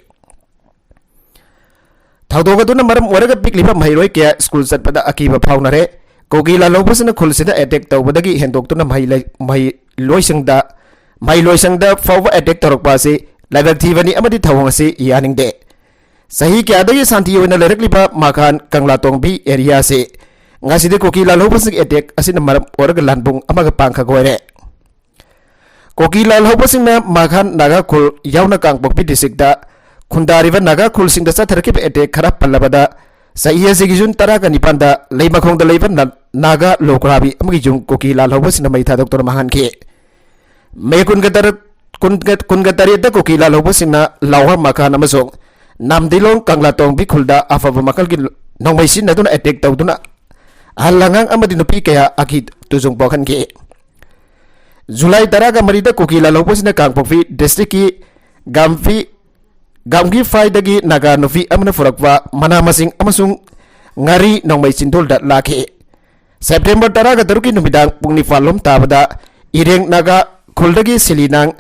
ꯊꯧꯗꯣꯛ ꯑꯗꯨꯅ ꯃꯔꯝ ꯑꯣꯏꯔꯒ ꯄꯤꯛꯂꯤꯕ ꯃꯍꯩꯔꯣꯏ ꯀꯌꯥ ꯁ꯭ꯀꯨꯜ ꯆꯠꯄꯗ ꯑꯀꯤꯕ ꯐꯥꯎꯅꯔꯦ꯫ ꯀꯨꯀꯤ ꯂꯥꯜꯍꯧꯕꯁꯤꯡꯅ ꯈꯨꯜꯁꯤꯗ ꯑꯦꯇꯦꯛ ꯇꯧꯕꯗꯒꯤ ꯍꯦꯟꯗꯣꯛꯇꯨꯅ ꯃꯍꯩ ꯂꯩ-, ꯃꯍꯩꯂꯣꯏꯁꯪꯗ, ꯃꯍꯩꯂꯣꯏꯁꯪꯗ ꯐꯥꯎꯕ ꯑꯦꯇꯦꯛ ꯇꯧꯔꯛꯄ ꯑꯁꯤ ꯂꯥꯏꯕꯛ ꯊꯤꯕꯅꯤ ꯑꯃꯗꯤ ꯊꯧꯑꯣꯡ ꯑꯁꯤ ꯌꯥꯅꯤꯡꯗꯦ꯫ ꯆꯍꯤ ꯀꯌꯥꯗꯒꯤ ꯁꯥꯟꯇꯤ ꯑꯣꯏꯅ ꯂꯩꯔꯛꯂꯤꯕ ꯃꯈꯥꯟ ꯀꯪꯂꯥꯇꯣꯡꯕꯤ ꯑꯦꯔꯤꯌꯥ ꯑꯁꯤ ꯉꯁꯤꯗꯤ ꯀꯨꯀꯤ ꯂꯥꯜꯍꯧꯕꯁꯤꯡꯒꯤ ꯑꯦꯇꯦꯛ ꯑꯁꯤꯅ ꯃꯔꯝ ꯑꯣꯏꯔꯒ ꯂꯥꯟꯕꯨꯡ ꯑꯃꯒ ꯄꯥꯡꯈꯛ ꯑꯣꯏꯔꯦ꯫ ꯀꯨꯀꯤ ꯂꯥꯜꯍꯧꯕꯁꯤꯡꯅ ꯃꯈꯥꯟ ꯅꯥꯒꯥ ꯈꯨꯜ ꯌꯥꯎꯅ ꯀꯥꯡꯄꯣꯛꯄꯤ ꯗꯤꯁꯇ꯭ꯔꯤꯛꯇ ꯈꯨꯟꯗꯥꯔꯤꯕ ꯅꯥꯒꯥ ꯈꯨꯜꯁꯤꯡꯗ ꯆꯠꯊꯔꯛꯈꯤꯕ ꯑꯦꯇꯦꯛ ꯈꯔ ꯄꯜꯂꯕꯗ, ꯆꯍꯤ ꯑꯁꯤꯒꯤ ꯖꯨꯟ ꯇꯔꯥꯒ ꯅꯤꯄꯥꯟꯗ ꯂꯩꯃꯈꯣꯡꯗ ꯂꯩꯕ ꯅ-, ꯅꯥꯒꯥ ꯂꯣꯀ꯭ꯔꯥꯕꯤ ꯑꯃꯒꯤ ꯌꯨꯝ ꯀꯨꯀꯤ ꯂꯥꯜꯍꯧꯕꯁꯤꯡꯅ ꯃꯩ ꯊꯥꯗꯣꯛꯇꯨꯅ ꯃꯥꯡꯍꯟꯈꯤ꯫ ꯃꯦ ꯀꯨꯟꯒ ꯇꯔꯨꯛ, ꯀꯨꯟꯒ, ꯀꯨꯟꯒ ꯇꯔꯦꯠꯇ ꯀꯨꯀꯤ ꯂꯥꯜꯍꯧꯕꯁꯤꯡꯅ ꯂꯥꯎꯍ ꯃꯈꯥꯟ ꯑꯃꯁꯨꯡ ꯅꯥꯝꯗꯤꯂꯣꯡ ꯀꯪꯂꯥꯇꯣꯡꯕꯤ ꯈꯨꯜꯗ ꯑꯐꯕ ꯃꯈꯜꯒꯤ ꯅꯣꯡꯃꯩ ꯁꯤꯖꯤꯟꯅꯗꯨꯅ ꯑꯦꯇꯦꯛ ꯇꯧꯗꯨꯅ ꯑꯍꯜ ꯑꯉꯥꯡ ꯑꯃꯗꯤ ꯅꯨꯄꯤ ꯀꯌꯥ ꯑꯀꯤ ꯇꯨꯖꯨꯡ ꯄꯣꯛꯍꯟꯈꯤ꯫ ꯖꯨꯂꯥꯏ ꯇꯔꯥꯒ ꯃꯔꯤꯗ ꯀꯨꯀꯤ ꯂꯥꯜꯍꯧꯕꯁꯤꯅ ꯀꯥꯡꯄꯣꯛꯄꯤ district ꯀꯤ ꯒꯥꯝꯐꯤ, ꯒꯥꯝꯒꯤꯐꯥꯏꯗꯒꯤ ꯅꯥꯒꯥ ꯅꯨꯄꯤ ꯑꯃꯅ ꯄꯨꯔꯛꯄ ꯃꯅꯥ ꯃꯁꯤꯡ ꯑꯃꯁꯨꯡ ꯉꯥꯔꯤ ꯅꯣꯡꯃꯩ ꯆꯤꯟꯗꯣꯜꯗ ꯂꯥꯛꯈꯤ꯫ ꯁꯦꯞꯇꯦꯝꯕꯔ ꯇꯔꯥꯒ ꯇꯔꯨꯛꯀꯤ ꯅꯨꯃꯤꯗꯥꯡ ꯄꯨꯡ ꯅꯤꯄꯥꯟ ꯂꯣꯝ ꯇꯥꯕꯗ ꯏꯔꯦꯡ ꯅꯥꯒꯥ ꯈꯨꯜꯗꯒꯤ ꯁꯤꯂꯤꯅꯥꯡ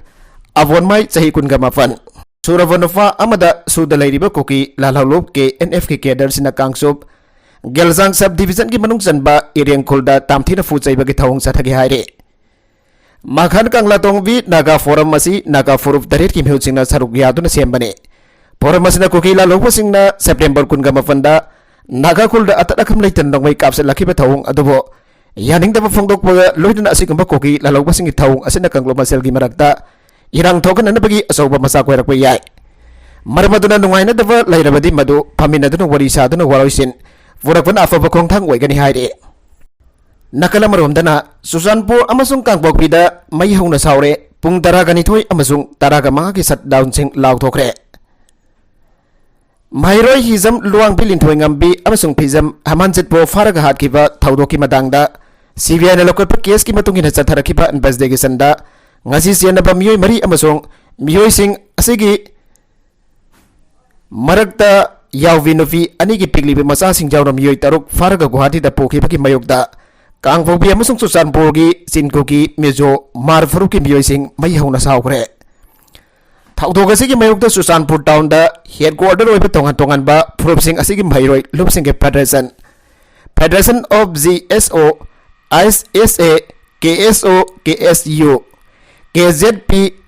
ꯑꯕꯣꯟꯃꯥꯏ, ꯆꯍꯤ ꯀꯨꯟꯒ ꯃꯥꯄꯟ, ꯁꯨꯔꯕ ꯅꯨꯄꯥ ꯑꯃꯗ ꯁꯨꯗ ꯂꯩꯔꯤꯕ ꯀꯨꯀꯤ ꯂꯥꯜꯍꯧꯂꯨꯞ ꯀꯦ ꯑꯦꯟ ꯑꯦꯐ ꯀꯤ cadre ꯁꯤꯡꯅ ꯀꯥꯡꯆꯨꯞ ꯒꯦꯜꯖꯥꯡ sub division ꯒꯤ ꯃꯅꯨꯡ ꯆꯟꯕ ꯏꯔꯦꯡ ꯈꯨꯜꯗ ꯇꯥꯝꯊꯤꯅ ꯐꯨ ꯆꯩꯕꯒꯤ ꯊꯧꯑꯣꯡ ꯆꯠꯊꯈꯤ ꯍꯥꯏꯔꯤ꯫ ꯃꯈꯜ ꯀꯪꯂꯥꯇꯣꯡꯕꯤ ꯅꯥꯒꯥ forum ꯑꯁꯤ ꯅꯥꯒꯥ ꯐꯨꯔꯨꯞ ꯇꯔꯦꯠꯀꯤ ꯃꯤꯍꯨꯠꯁꯤꯡꯅ ꯁꯔꯨꯛ ꯌꯥꯗꯨꯅ ꯁꯦꯝꯕꯅꯤ꯫ Forum ꯑꯁꯤꯅ ꯀꯨꯀꯤ ꯂꯥꯜꯍꯧꯕꯁꯤꯡꯅ ꯁꯦꯞꯇꯦꯝꯕꯔ ꯀꯨꯟꯒ ꯃꯥꯄꯟꯗ ꯅꯥꯒꯥ ꯈꯨꯜꯗ ꯑꯇꯠ ꯑꯈꯝ ꯂꯩꯇꯅ ꯅꯣꯡꯃꯩ ꯀꯥꯞꯁꯤꯜꯂꯛꯈꯤꯕ ꯊꯧꯑꯣꯡ ꯑꯗꯨꯕꯨ ꯌꯥꯅꯤꯡꯗꯕ ꯐꯣꯡꯗꯣꯛꯄꯒ ꯂꯣꯏꯅꯅ ꯑꯁꯤꯒꯨꯝꯕ ꯀꯨꯀꯤ ꯂꯥꯜꯍꯧꯕꯁꯤꯡꯒꯤ ꯊꯧꯑꯣꯡ ꯑꯁꯤꯅ ꯀꯥꯡꯂꯨꯞ ꯃꯁꯦꯜꯒꯤ ꯃꯔꯛꯇ ꯏꯔꯥꯡ ꯊꯣꯛꯍꯟꯅꯅꯕꯒꯤ ꯑꯆꯧꯕ ꯃꯆꯥꯛ ꯑꯣꯏꯔꯛꯄ ꯌꯥꯏ꯫ ꯃꯔꯝ ꯑꯗꯨꯅ ꯅꯨꯡꯉꯥꯏꯅꯗꯕ ꯂꯩꯔꯕꯗꯤ ꯃꯗꯨ ꯐꯝꯃꯤꯟꯅꯗꯨꯅ ꯋꯥꯔꯤ ꯁꯥꯗꯨꯅ ꯋꯥꯔꯣꯏꯁꯤꯟ ꯄꯨꯔꯛꯄꯅ ꯑꯐꯕ ꯈꯣꯡꯊꯥꯡ ꯑꯣꯏꯒꯅꯤ ꯍꯥꯏꯔꯤ꯫ ꯅꯥꯀꯜ ꯑꯃꯔꯣꯝꯗꯅ ꯆꯨꯔꯆꯥꯟꯄꯨꯔ ꯑꯃꯁꯨꯡ ꯀꯥꯡꯄꯣꯛꯄꯤꯗ ꯃꯩ ꯍꯧꯅ ꯁꯥꯎꯔꯦ꯫ ꯄꯨꯡ ꯇꯔꯥꯒ ꯅꯤꯊꯣꯏ ꯑꯃꯁꯨꯡ ꯇꯔꯥꯒ ꯃꯉꯥꯒꯤ shutdown ꯁꯤꯡ ꯂꯥꯎꯊꯣꯛꯈ꯭ꯔꯦ꯫ ꯃꯍꯩꯔꯣꯏ ꯍꯤꯖꯝ ꯂꯨꯋꯥꯡꯕꯤ ꯂꯤꯟꯊꯣꯏꯉꯝꯕꯤ ꯑꯃꯁꯨꯡ ꯐꯤꯖꯝ ꯍꯃꯥꯟꯖꯤꯠꯄꯨ ꯐꯥꯔꯒ ꯍꯥꯠꯈꯤꯕ ꯊꯧꯗꯣꯛꯀꯤ ꯃꯇꯥꯡꯗ ꯁꯤ ꯕꯤ ꯑꯥꯏꯅ ꯂꯧꯈꯠꯄ case ꯀꯤ ꯃꯇꯨꯡ ꯏꯟꯅ ꯆꯠꯊꯔꯛꯈꯤꯕ investigation ꯗ ꯉꯁꯤ ꯆꯦꯟꯅꯕ ꯃꯤꯑꯣꯏ ꯃꯔꯤ ꯑꯃꯁꯨꯡ ꯃꯤꯑꯣꯏꯁꯤꯡ ꯑꯁꯤꯒꯤ ꯃꯔꯛꯇ ꯌꯥꯎꯕꯤ ꯅꯨꯄꯤ ꯑꯅꯤꯒꯤ ꯄꯤꯛꯂꯤꯕ ꯃꯆꯥꯁꯤꯡ ꯌꯥꯎꯅ ꯃꯤꯑꯣꯏ ꯇꯔꯨꯛ ꯐꯥꯔꯒ ꯒꯨꯋꯥꯍꯥꯇꯤꯗ ꯄꯨꯈꯤꯕꯒꯤ ꯃꯥꯌꯣꯛꯇ ꯀꯥꯡꯄꯣꯛꯄꯤ ꯑꯃꯁꯨꯡ ꯆꯨꯔꯆꯥꯟꯄꯨꯔꯒꯤ ꯆꯤꯟꯀꯨꯀꯤ ꯃꯤꯖꯣ ꯃꯥꯔ ꯐꯨꯔꯨꯞꯀꯤ ꯃꯤꯑꯣꯏꯁꯤꯡ ꯃꯩ ꯍꯧꯅ ꯁꯥꯎꯈ꯭ꯔꯦ꯫ ꯊꯧꯗꯣꯛ ꯑꯁꯤꯒꯤ ꯃꯥꯌꯣꯛꯇ ꯆꯨꯔꯆꯥꯟꯄꯨꯔ town ꯗ headquarter ꯑꯣꯏꯕ ꯇꯣꯉꯥꯟ ꯇꯣꯉꯥꯟꯕ ꯐꯨꯔꯨꯞꯁꯤꯡ ꯑꯁꯤꯒꯤ ꯃꯍꯩꯔꯣꯏ ꯂꯨꯞꯁꯤꯡꯒꯤ federation, Federation of G S O, I S A, K S O, K S U, K Z P,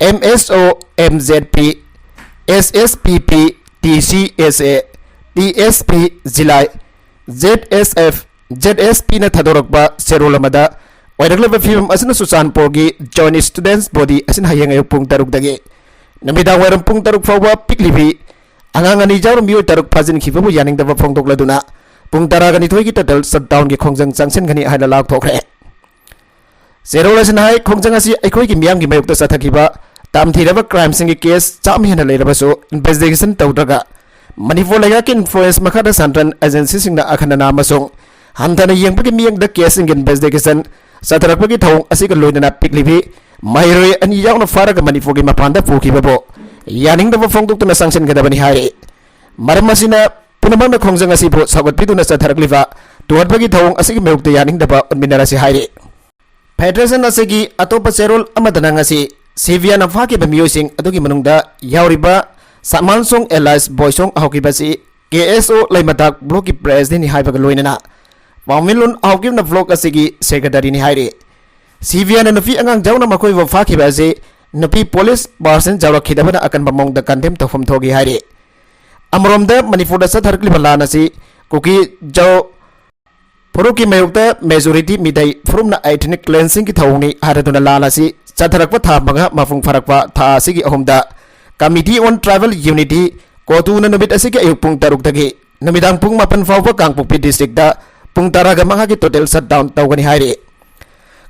M S O, M Z P, S S P P, T C S A, T S P, ꯖꯤꯂꯥꯏ, Z S F, Z S P ꯅ ꯊꯥꯗꯣꯔꯛꯄ ꯆꯦꯔꯣꯜ ꯑꯃꯗ ꯑꯣꯏꯔꯛꯂꯤꯕ ꯐꯤꯕꯝ ꯑꯁꯤꯅ ꯆꯨꯔꯆꯥꯟꯄꯨꯔꯒꯤ Joint Students Body ꯑꯁꯤꯅ ꯍꯌꯦꯡ ꯑꯌꯨꯛ ꯄꯨꯡ ꯇꯔꯨꯛꯇꯒꯤ ꯅꯨꯃꯤꯗꯥꯡ ꯋꯥꯏꯔꯝ ꯄꯨꯡ ꯇꯔꯨꯛ ꯐꯥꯎꯕ ꯄꯤꯛꯂꯤꯕꯤ ꯑꯉꯥꯡ ꯑꯅꯤ ꯌꯥꯎꯅ ꯃꯤꯑꯣꯏ ꯇꯔꯨꯛ ꯐꯥꯖꯤꯟꯈꯤꯕꯕꯨ ꯌꯥꯅꯤꯡꯗꯕ ꯐꯣꯡꯗꯣꯛꯂꯗꯨꯅ ꯄꯨꯡ ꯇꯔꯥꯒ ꯅꯤꯊꯣꯏꯒꯤ total shutdown ꯒꯤ ꯈꯣꯡꯖꯪ ꯆꯪꯁꯤꯟꯒꯅꯤ ꯍꯥꯏꯅ ꯂꯥꯎꯊꯣꯛꯈ꯭ꯔꯦ꯫ ꯆꯦꯔꯣꯜ ꯑꯁꯤꯅ ꯍꯥꯏ, ꯈꯣꯡꯖꯪ ꯑꯁꯤ ꯑꯩꯈꯣꯏꯒꯤ ꯃꯤꯌꯥꯝꯒꯤ ꯃꯥꯌꯣꯛꯇ ꯆꯠꯊꯈꯤꯕ ꯇꯝꯊꯤꯔꯕ crime ꯁꯤꯡꯒꯤ case ꯆꯥꯝꯃ ꯍꯦꯟꯅ ꯂꯩꯔꯕꯁꯨ investigation ꯇꯧꯗ꯭ꯔꯒ ꯃꯅꯤꯄꯨꯔ ꯂꯩꯉꯥꯛꯀꯤ influence ꯃꯈꯥꯗ central agencyꯁꯤꯡꯅ ꯑꯈꯟꯅꯅ ꯑꯃꯁꯨꯡ ꯍꯟꯊꯅ ꯌꯦꯡꯕꯒꯤ ꯃꯤꯠꯌꯦꯡꯗ caseꯁꯤꯡꯒꯤ investigation ꯆꯠꯊꯔꯛꯄꯒꯤ ꯊꯧꯑꯣꯡ ꯑꯁꯤꯒ ꯂꯣꯏꯅꯅ ꯄꯤꯛꯂꯤꯕꯤ ꯃꯍꯩꯔꯣꯏ ꯑꯅꯤ ꯌꯥꯎꯅ ꯐꯥꯔꯒ ꯃꯅꯤꯄꯨꯔꯒꯤ ꯃꯄꯥꯟꯗ ꯄꯨꯈꯤꯕꯕꯨ ꯌꯥꯅꯤꯡꯗꯕ ꯐꯣꯡꯗꯣꯛꯇꯨꯅ ꯆꯪꯁꯤꯟꯒꯗꯕꯅꯤ ꯍꯥꯏꯔꯤ꯫ ꯃꯔꯝ ꯑꯁꯤꯅ ꯄꯨꯝꯅꯃꯛꯅ ꯈꯣꯡꯖꯪ ꯑꯁꯤꯕꯨ ꯁꯧꯒꯠꯄꯤꯗꯨꯅ ꯆꯠꯊꯔꯛꯂꯤꯕ ꯇꯨꯍꯠꯄꯒꯤ ꯊꯧꯑꯣꯡ ꯑꯁꯤꯒꯤ ꯃꯥꯌꯣꯛꯇ ꯌꯥꯅꯤꯡꯗꯕ ꯎꯠꯃꯤꯟꯅꯔꯁꯤ ꯍꯥꯏꯔꯤ꯫ Federation ꯑꯁꯤꯒꯤ ꯑꯇꯣꯞꯄ ꯆꯦꯔꯣꯜ ꯑꯃꯗꯅ ꯉꯁꯤ ꯁꯤꯕꯤꯑꯥꯏꯅ ꯐꯥꯈꯤꯕ ꯃꯤꯑꯣꯏꯁꯤꯡ ꯑꯗꯨꯒꯤ ꯃꯅꯨꯡꯗ ꯌꯥꯎꯔꯤꯕ ꯁꯃꯥꯟ ꯁꯣꯡ alias ꯕꯣꯏꯁꯣꯡ ꯍꯧꯈꯤꯕ ꯑꯁꯤ ꯀꯦ ꯑꯦꯁ ꯑꯣ ꯂꯩꯃꯇꯥꯛ blockꯀꯤ presidentꯅꯤ ꯍꯥꯏꯕꯒ ꯂꯣꯏꯅꯅ ꯄꯥꯎꯃꯤꯂꯣꯟ ꯍꯧꯈꯤꯕꯅ block ꯑꯁꯤꯒꯤ secretaryꯅꯤ ꯍꯥꯏꯔꯤ꯫ ꯁꯤꯕꯤꯑꯥꯏꯅ ꯅꯨꯄꯤ ꯑꯉꯥꯡ ꯌꯥꯎꯅ ꯃꯈꯣꯏꯕꯨ ꯐꯥꯈꯤꯕ ꯑꯁꯤ ꯅꯨꯄꯤ police person ꯌꯥꯎꯔꯛꯈꯤꯗꯕꯅ ꯑꯀꯟꯕ ꯃꯑꯣꯡꯗ condemn ꯇꯧꯐꯝ ꯊꯣꯛꯏ ꯍꯥꯏꯔꯤ꯫ ꯑꯃꯔꯣꯝꯗ ꯃꯅꯤꯄꯨꯔꯗ ꯆꯠꯊꯔꯛꯂꯤꯕ ꯂꯥꯟ ꯑꯁꯤ ꯀꯨꯀꯤ ꯖꯥꯎ ꯐꯨꯔꯨꯞꯀꯤ ꯃꯥꯌꯣꯛꯇ majority ꯃꯤꯇꯩ ꯐꯨꯔꯨꯞꯅ ethnic cleansingꯒꯤ ꯊꯧꯑꯣꯡꯅꯤ ꯍꯥꯏꯔꯗꯨꯅ ꯂꯥꯟ ꯑꯁꯤ ꯆꯠꯊꯔꯛꯄ ꯊꯥ ꯃꯉꯥ ꯃꯄꯨꯡ ꯐꯥꯔꯛꯄ ꯊꯥ ꯑꯁꯤꯒꯤ ꯑꯍꯨꯝꯗ Committee on Tribal Unity, ꯀꯣꯇꯨꯅ ꯅꯨꯃꯤꯠ ꯑꯁꯤꯒꯤ ꯑꯌꯨꯛ ꯄꯨꯡ ꯇꯔꯨꯛꯇꯒꯤ ꯅꯨꯃꯤꯗꯥꯡ ꯄꯨꯡ ꯃꯥꯄꯟ ꯐꯥꯎꯕ ꯀꯥꯡꯄꯣꯛꯄꯤ districtꯇ ꯄꯨꯡ ꯇꯔꯥꯒ ꯃꯉꯥꯒꯤ total shutdown ꯇꯧꯒꯅꯤ ꯍꯥꯏꯔꯤ꯫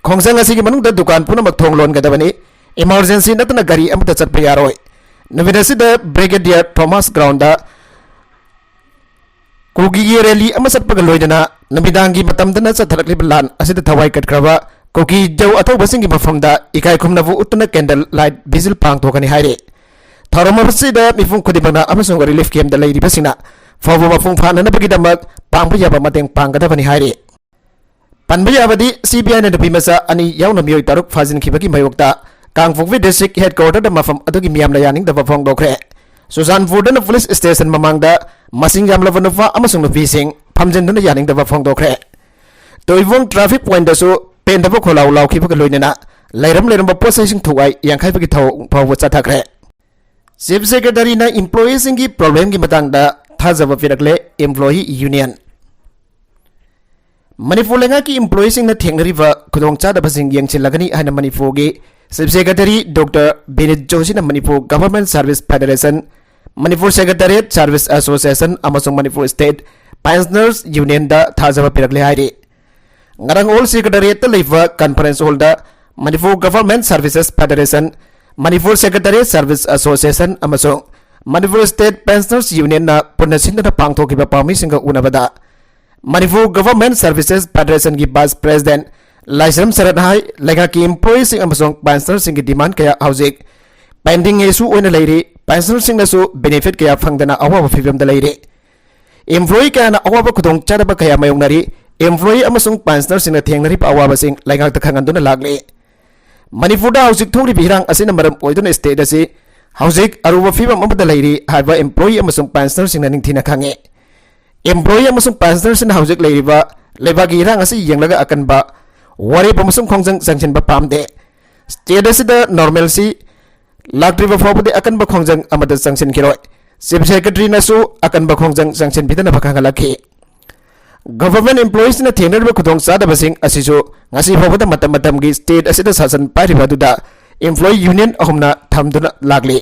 ꯈꯣꯡꯖꯪ ꯑꯁꯤꯒꯤ ꯃꯅꯨꯡꯗ ꯗꯨꯀꯥꯟ ꯄꯨꯝꯅꯃꯛ ꯊꯣꯡ ꯂꯣꯟꯒꯗꯕꯅꯤ꯫ Emergency ꯅꯠꯇꯅ ꯒꯥꯔꯤ ꯑꯃꯠꯇ ꯆꯠꯄ ꯌꯥꯔꯣꯏ꯫ ꯅꯨꯃꯤꯠ ꯑꯁꯤꯗ Brigadier Thomas groundꯗ ꯀꯨꯀꯤꯒꯤ rally ꯑꯃ ꯆꯠꯄꯒ ꯂꯣꯏꯅꯅ ꯅꯨꯃꯤꯗꯥꯡꯒꯤ ꯃꯇꯝꯗꯅ ꯆꯠꯊꯔꯛꯂꯤꯕ ꯂꯥꯟ ꯑꯁꯤꯗ ꯊꯋꯥꯏ ꯀꯠꯈ꯭ꯔꯕ ꯀꯨꯀꯤ ꯖꯥꯎ ꯑꯊꯧꯕꯁꯤꯡꯒꯤ ꯃꯐꯝꯗ ꯏꯀꯥꯏ ꯈꯨꯝꯅꯕ ꯎꯠꯇꯨꯅ candle light vigil ꯄꯥꯡꯊꯣꯛꯀꯅꯤ ꯍꯥꯏꯔꯤ꯫ ꯊꯧꯔꯝ ꯑꯁꯤꯗ ꯃꯤꯄꯨꯝ ꯈꯨꯗꯤꯡꯃꯛꯅ ꯑꯃꯁꯨꯡ relief campꯇ ꯂꯩꯔꯤꯕꯁꯤꯡꯅ ꯐꯥꯎꯕ ꯃꯄꯨꯡ ꯐꯥꯅꯅꯕꯒꯤꯗꯃꯛ ꯄꯥꯡꯕ ꯌꯥꯕ ꯃꯇꯦꯡ ꯄꯥꯡꯒꯗꯕꯅꯤ ꯍꯥꯏꯔꯤ꯫ ꯄꯟꯕ ꯌꯥꯕꯗꯤ, ꯁꯤꯕꯤꯑꯥꯏꯅ ꯅꯨꯄꯤ ꯃꯆꯥ ꯑꯅꯤ ꯌꯥꯎꯅ ꯃꯤꯑꯣꯏ ꯇꯔꯨꯛ ꯐꯥꯖꯤꯟꯈꯤꯕꯒꯤ ꯃꯥꯌꯣꯛꯇ ꯀꯥꯡꯄꯣꯛꯄꯤ district headquarterꯗ ꯃꯐꯝ ꯑꯗꯨꯒꯤ ꯃꯤꯌꯥꯝꯅ ꯌꯥꯅꯤꯡꯗꯕ ꯐꯣꯡꯗꯣꯛꯈ꯭ꯔꯦ꯫ ꯆꯨꯔꯆꯥꯟꯄꯨꯔꯗꯅ police station ꯃꯃꯥꯡꯗ ꯃꯁꯤꯡ ꯌꯥꯝꯂꯕ ꯅꯨꯄꯥ ꯑꯃꯁꯨꯡ ꯅꯨꯄꯤꯁꯤꯡ ꯐꯝꯖꯤꯟꯗꯨꯅ ꯌꯥꯅꯤꯡꯗꯕ ꯐꯣꯡꯗꯣꯛꯈ꯭ꯔꯦ꯫ ꯇꯣꯏꯕꯣꯡ traffic pointꯗꯁꯨ ꯄꯦꯟꯗꯕ ꯈꯣꯜꯂꯥꯎ ꯂꯥꯎꯈꯤꯕꯒ ꯂꯣꯏꯅꯅ ꯂꯩꯔꯝ ꯂꯩꯔꯝꯕ ꯄꯣꯠ ꯆꯩꯁꯤꯡ ꯊꯨꯒꯥꯏ ꯌꯥꯟꯈꯥꯏꯕꯒꯤ ꯊꯧꯑꯣꯡ ꯐꯥꯎꯕ ꯆꯠꯊꯈ꯭ꯔꯦ꯫ Chief Secretaryꯅ employeeꯁꯤꯡꯒꯤ problemꯒꯤ ꯃꯇꯥꯡꯗ ꯊꯥꯖꯕ ꯄꯤꯔꯛꯂꯦ employee union꯫ ꯃꯅꯤꯄꯨꯔ ꯂꯩꯉꯥꯛꯀꯤ employeeꯁꯤꯡꯅ ꯊꯦꯡꯅꯔꯤꯕ ꯈꯨꯗꯣꯡꯆꯥꯗꯕꯁꯤꯡ ꯌꯦꯡꯁꯤꯜꯂꯒꯅꯤ ꯍꯥꯏꯅ ꯃꯅꯤꯄꯨꯔꯒꯤ Chief Secretary Doctor ꯕꯤꯅꯤꯠ ꯖꯣꯁꯤꯅ Manipur Government Service Federation, Manipur Secretariat Service Association ꯑꯃꯁꯨꯡ ꯃꯅꯤꯄꯨꯔ State Pensioners Unionꯗ ꯊꯥꯖꯕ ꯄꯤꯔꯛꯂꯦ ꯍꯥꯏꯔꯤ꯫ ꯉꯔꯥꯡ Hall Secretariatꯇ ꯂꯩꯕ conference hallꯗ Manipur Government Services Federation, Manipur Secretariat Service Association ꯑꯃꯁꯨꯡ Manipur State Pensioners Unionꯅ ꯄꯨꯟꯅ ꯁꯤꯟꯗꯨꯅ ꯄꯥꯡꯊꯣꯛꯈꯤꯕ ꯄꯥꯎꯃꯤꯁꯤꯡꯒ ꯎꯅꯕꯗ Manipur Government Services Federationꯒꯤ Vice President ꯂꯥꯏꯁ꯭ꯔꯝ ꯁꯔꯠꯅ ꯍꯥꯏ, ꯂꯩꯉꯥꯛꯀꯤ employeeꯁꯤꯡ ꯑꯃꯁꯨꯡ pensionerꯁꯤꯡꯒꯤ demand ꯀꯌꯥ ꯍꯧꯖꯤꯛ pending issue ꯑꯣꯏꯅ ꯂꯩꯔꯤ꯫ Pensionerꯁꯤꯡꯅꯁꯨ benefit ꯀꯌꯥ ꯐꯪꯗꯅ ꯑꯋꯥꯕ ꯐꯤꯕꯝꯗ ꯂꯩꯔꯤ꯫ Employee ꯀꯌꯥꯅ ꯑꯋꯥꯕ ꯈꯨꯗꯣꯡꯆꯥꯗꯕ ꯀꯌꯥ ꯃꯥꯌꯣꯛꯅꯔꯤ꯫ Employee ꯑꯃꯁꯨꯡ pensionerꯁꯤꯡꯅ ꯊꯦꯡꯅꯔꯤꯕ ꯑꯋꯥꯕꯁꯤꯡ ꯂꯩꯉꯥꯛꯇ ꯈꯪꯍꯟꯗꯨꯅ ꯂꯥꯛꯂꯤ꯫ ꯃꯅꯤꯄꯨꯔꯗ ꯍꯧꯖꯤꯛ ꯊꯣꯛꯂꯤꯕ ꯏꯔꯥꯡ ꯑꯁꯤꯅ ꯃꯔꯝ ꯑꯣꯏꯗꯨꯅ state ꯑꯁꯤ ꯍꯧꯖꯤꯛ ꯑꯔꯨꯕ ꯐꯤꯕꯝ ꯑꯃꯗ ꯂꯩꯔꯤ ꯍꯥꯏꯕ employee ꯑꯃꯁꯨꯡ pensionerꯁꯤꯡꯅ ꯅꯤꯡꯊꯤꯅ ꯈꯪꯏ꯫ Employee ꯑꯃꯁꯨꯡ pensionerꯁꯤꯡꯅ ꯍꯧꯖꯤꯛ ꯂꯩꯔꯤꯕ ꯂꯩꯕꯥꯛꯀꯤ ꯏꯔꯥꯡ ꯑꯁꯤ ꯌꯦꯡꯂꯒ ꯑꯀꯟꯕ ꯋꯥꯔꯦꯞ ꯑꯃꯁꯨꯡ ꯈꯣꯡꯖꯪ ꯆꯪꯁꯤꯟꯕ ꯄꯥꯝꯗꯦ꯫ State ꯑꯁꯤꯗ normalcy ꯂꯥꯛꯇ꯭ꯔꯤꯕ ꯐꯥꯎꯕꯗꯤ ꯑꯀꯟꯕ ꯈꯣꯡꯖꯪ ꯑꯃꯗ ꯆꯪꯁꯤꯟꯈꯤꯔꯣꯏ꯫ Chief Secretaryꯅꯁꯨ ꯑꯀꯟꯕ ꯈꯣꯡꯖꯪ ꯆꯪꯁꯤꯟꯕꯤꯗꯅꯕ ꯈꯪꯍꯜꯂꯛꯈꯤ꯫ Government employeesꯅ ꯊꯦꯡꯅꯔꯤꯕ ꯈꯨꯗꯣꯡꯆꯥꯗꯕꯁꯤꯡ ꯑꯁꯤꯁꯨ ꯉꯁꯤ ꯐꯥꯎꯕꯗ ꯃꯇꯝ ꯃꯇꯝꯒꯤ state ꯑꯁꯤꯗ ꯁꯥꯁꯟ ꯄꯥꯏꯔꯤꯕ ꯑꯗꯨꯗ employee union ꯑꯍꯨꯝꯅ ꯊꯝꯗꯨꯅ ꯂꯥꯛꯂꯤ꯫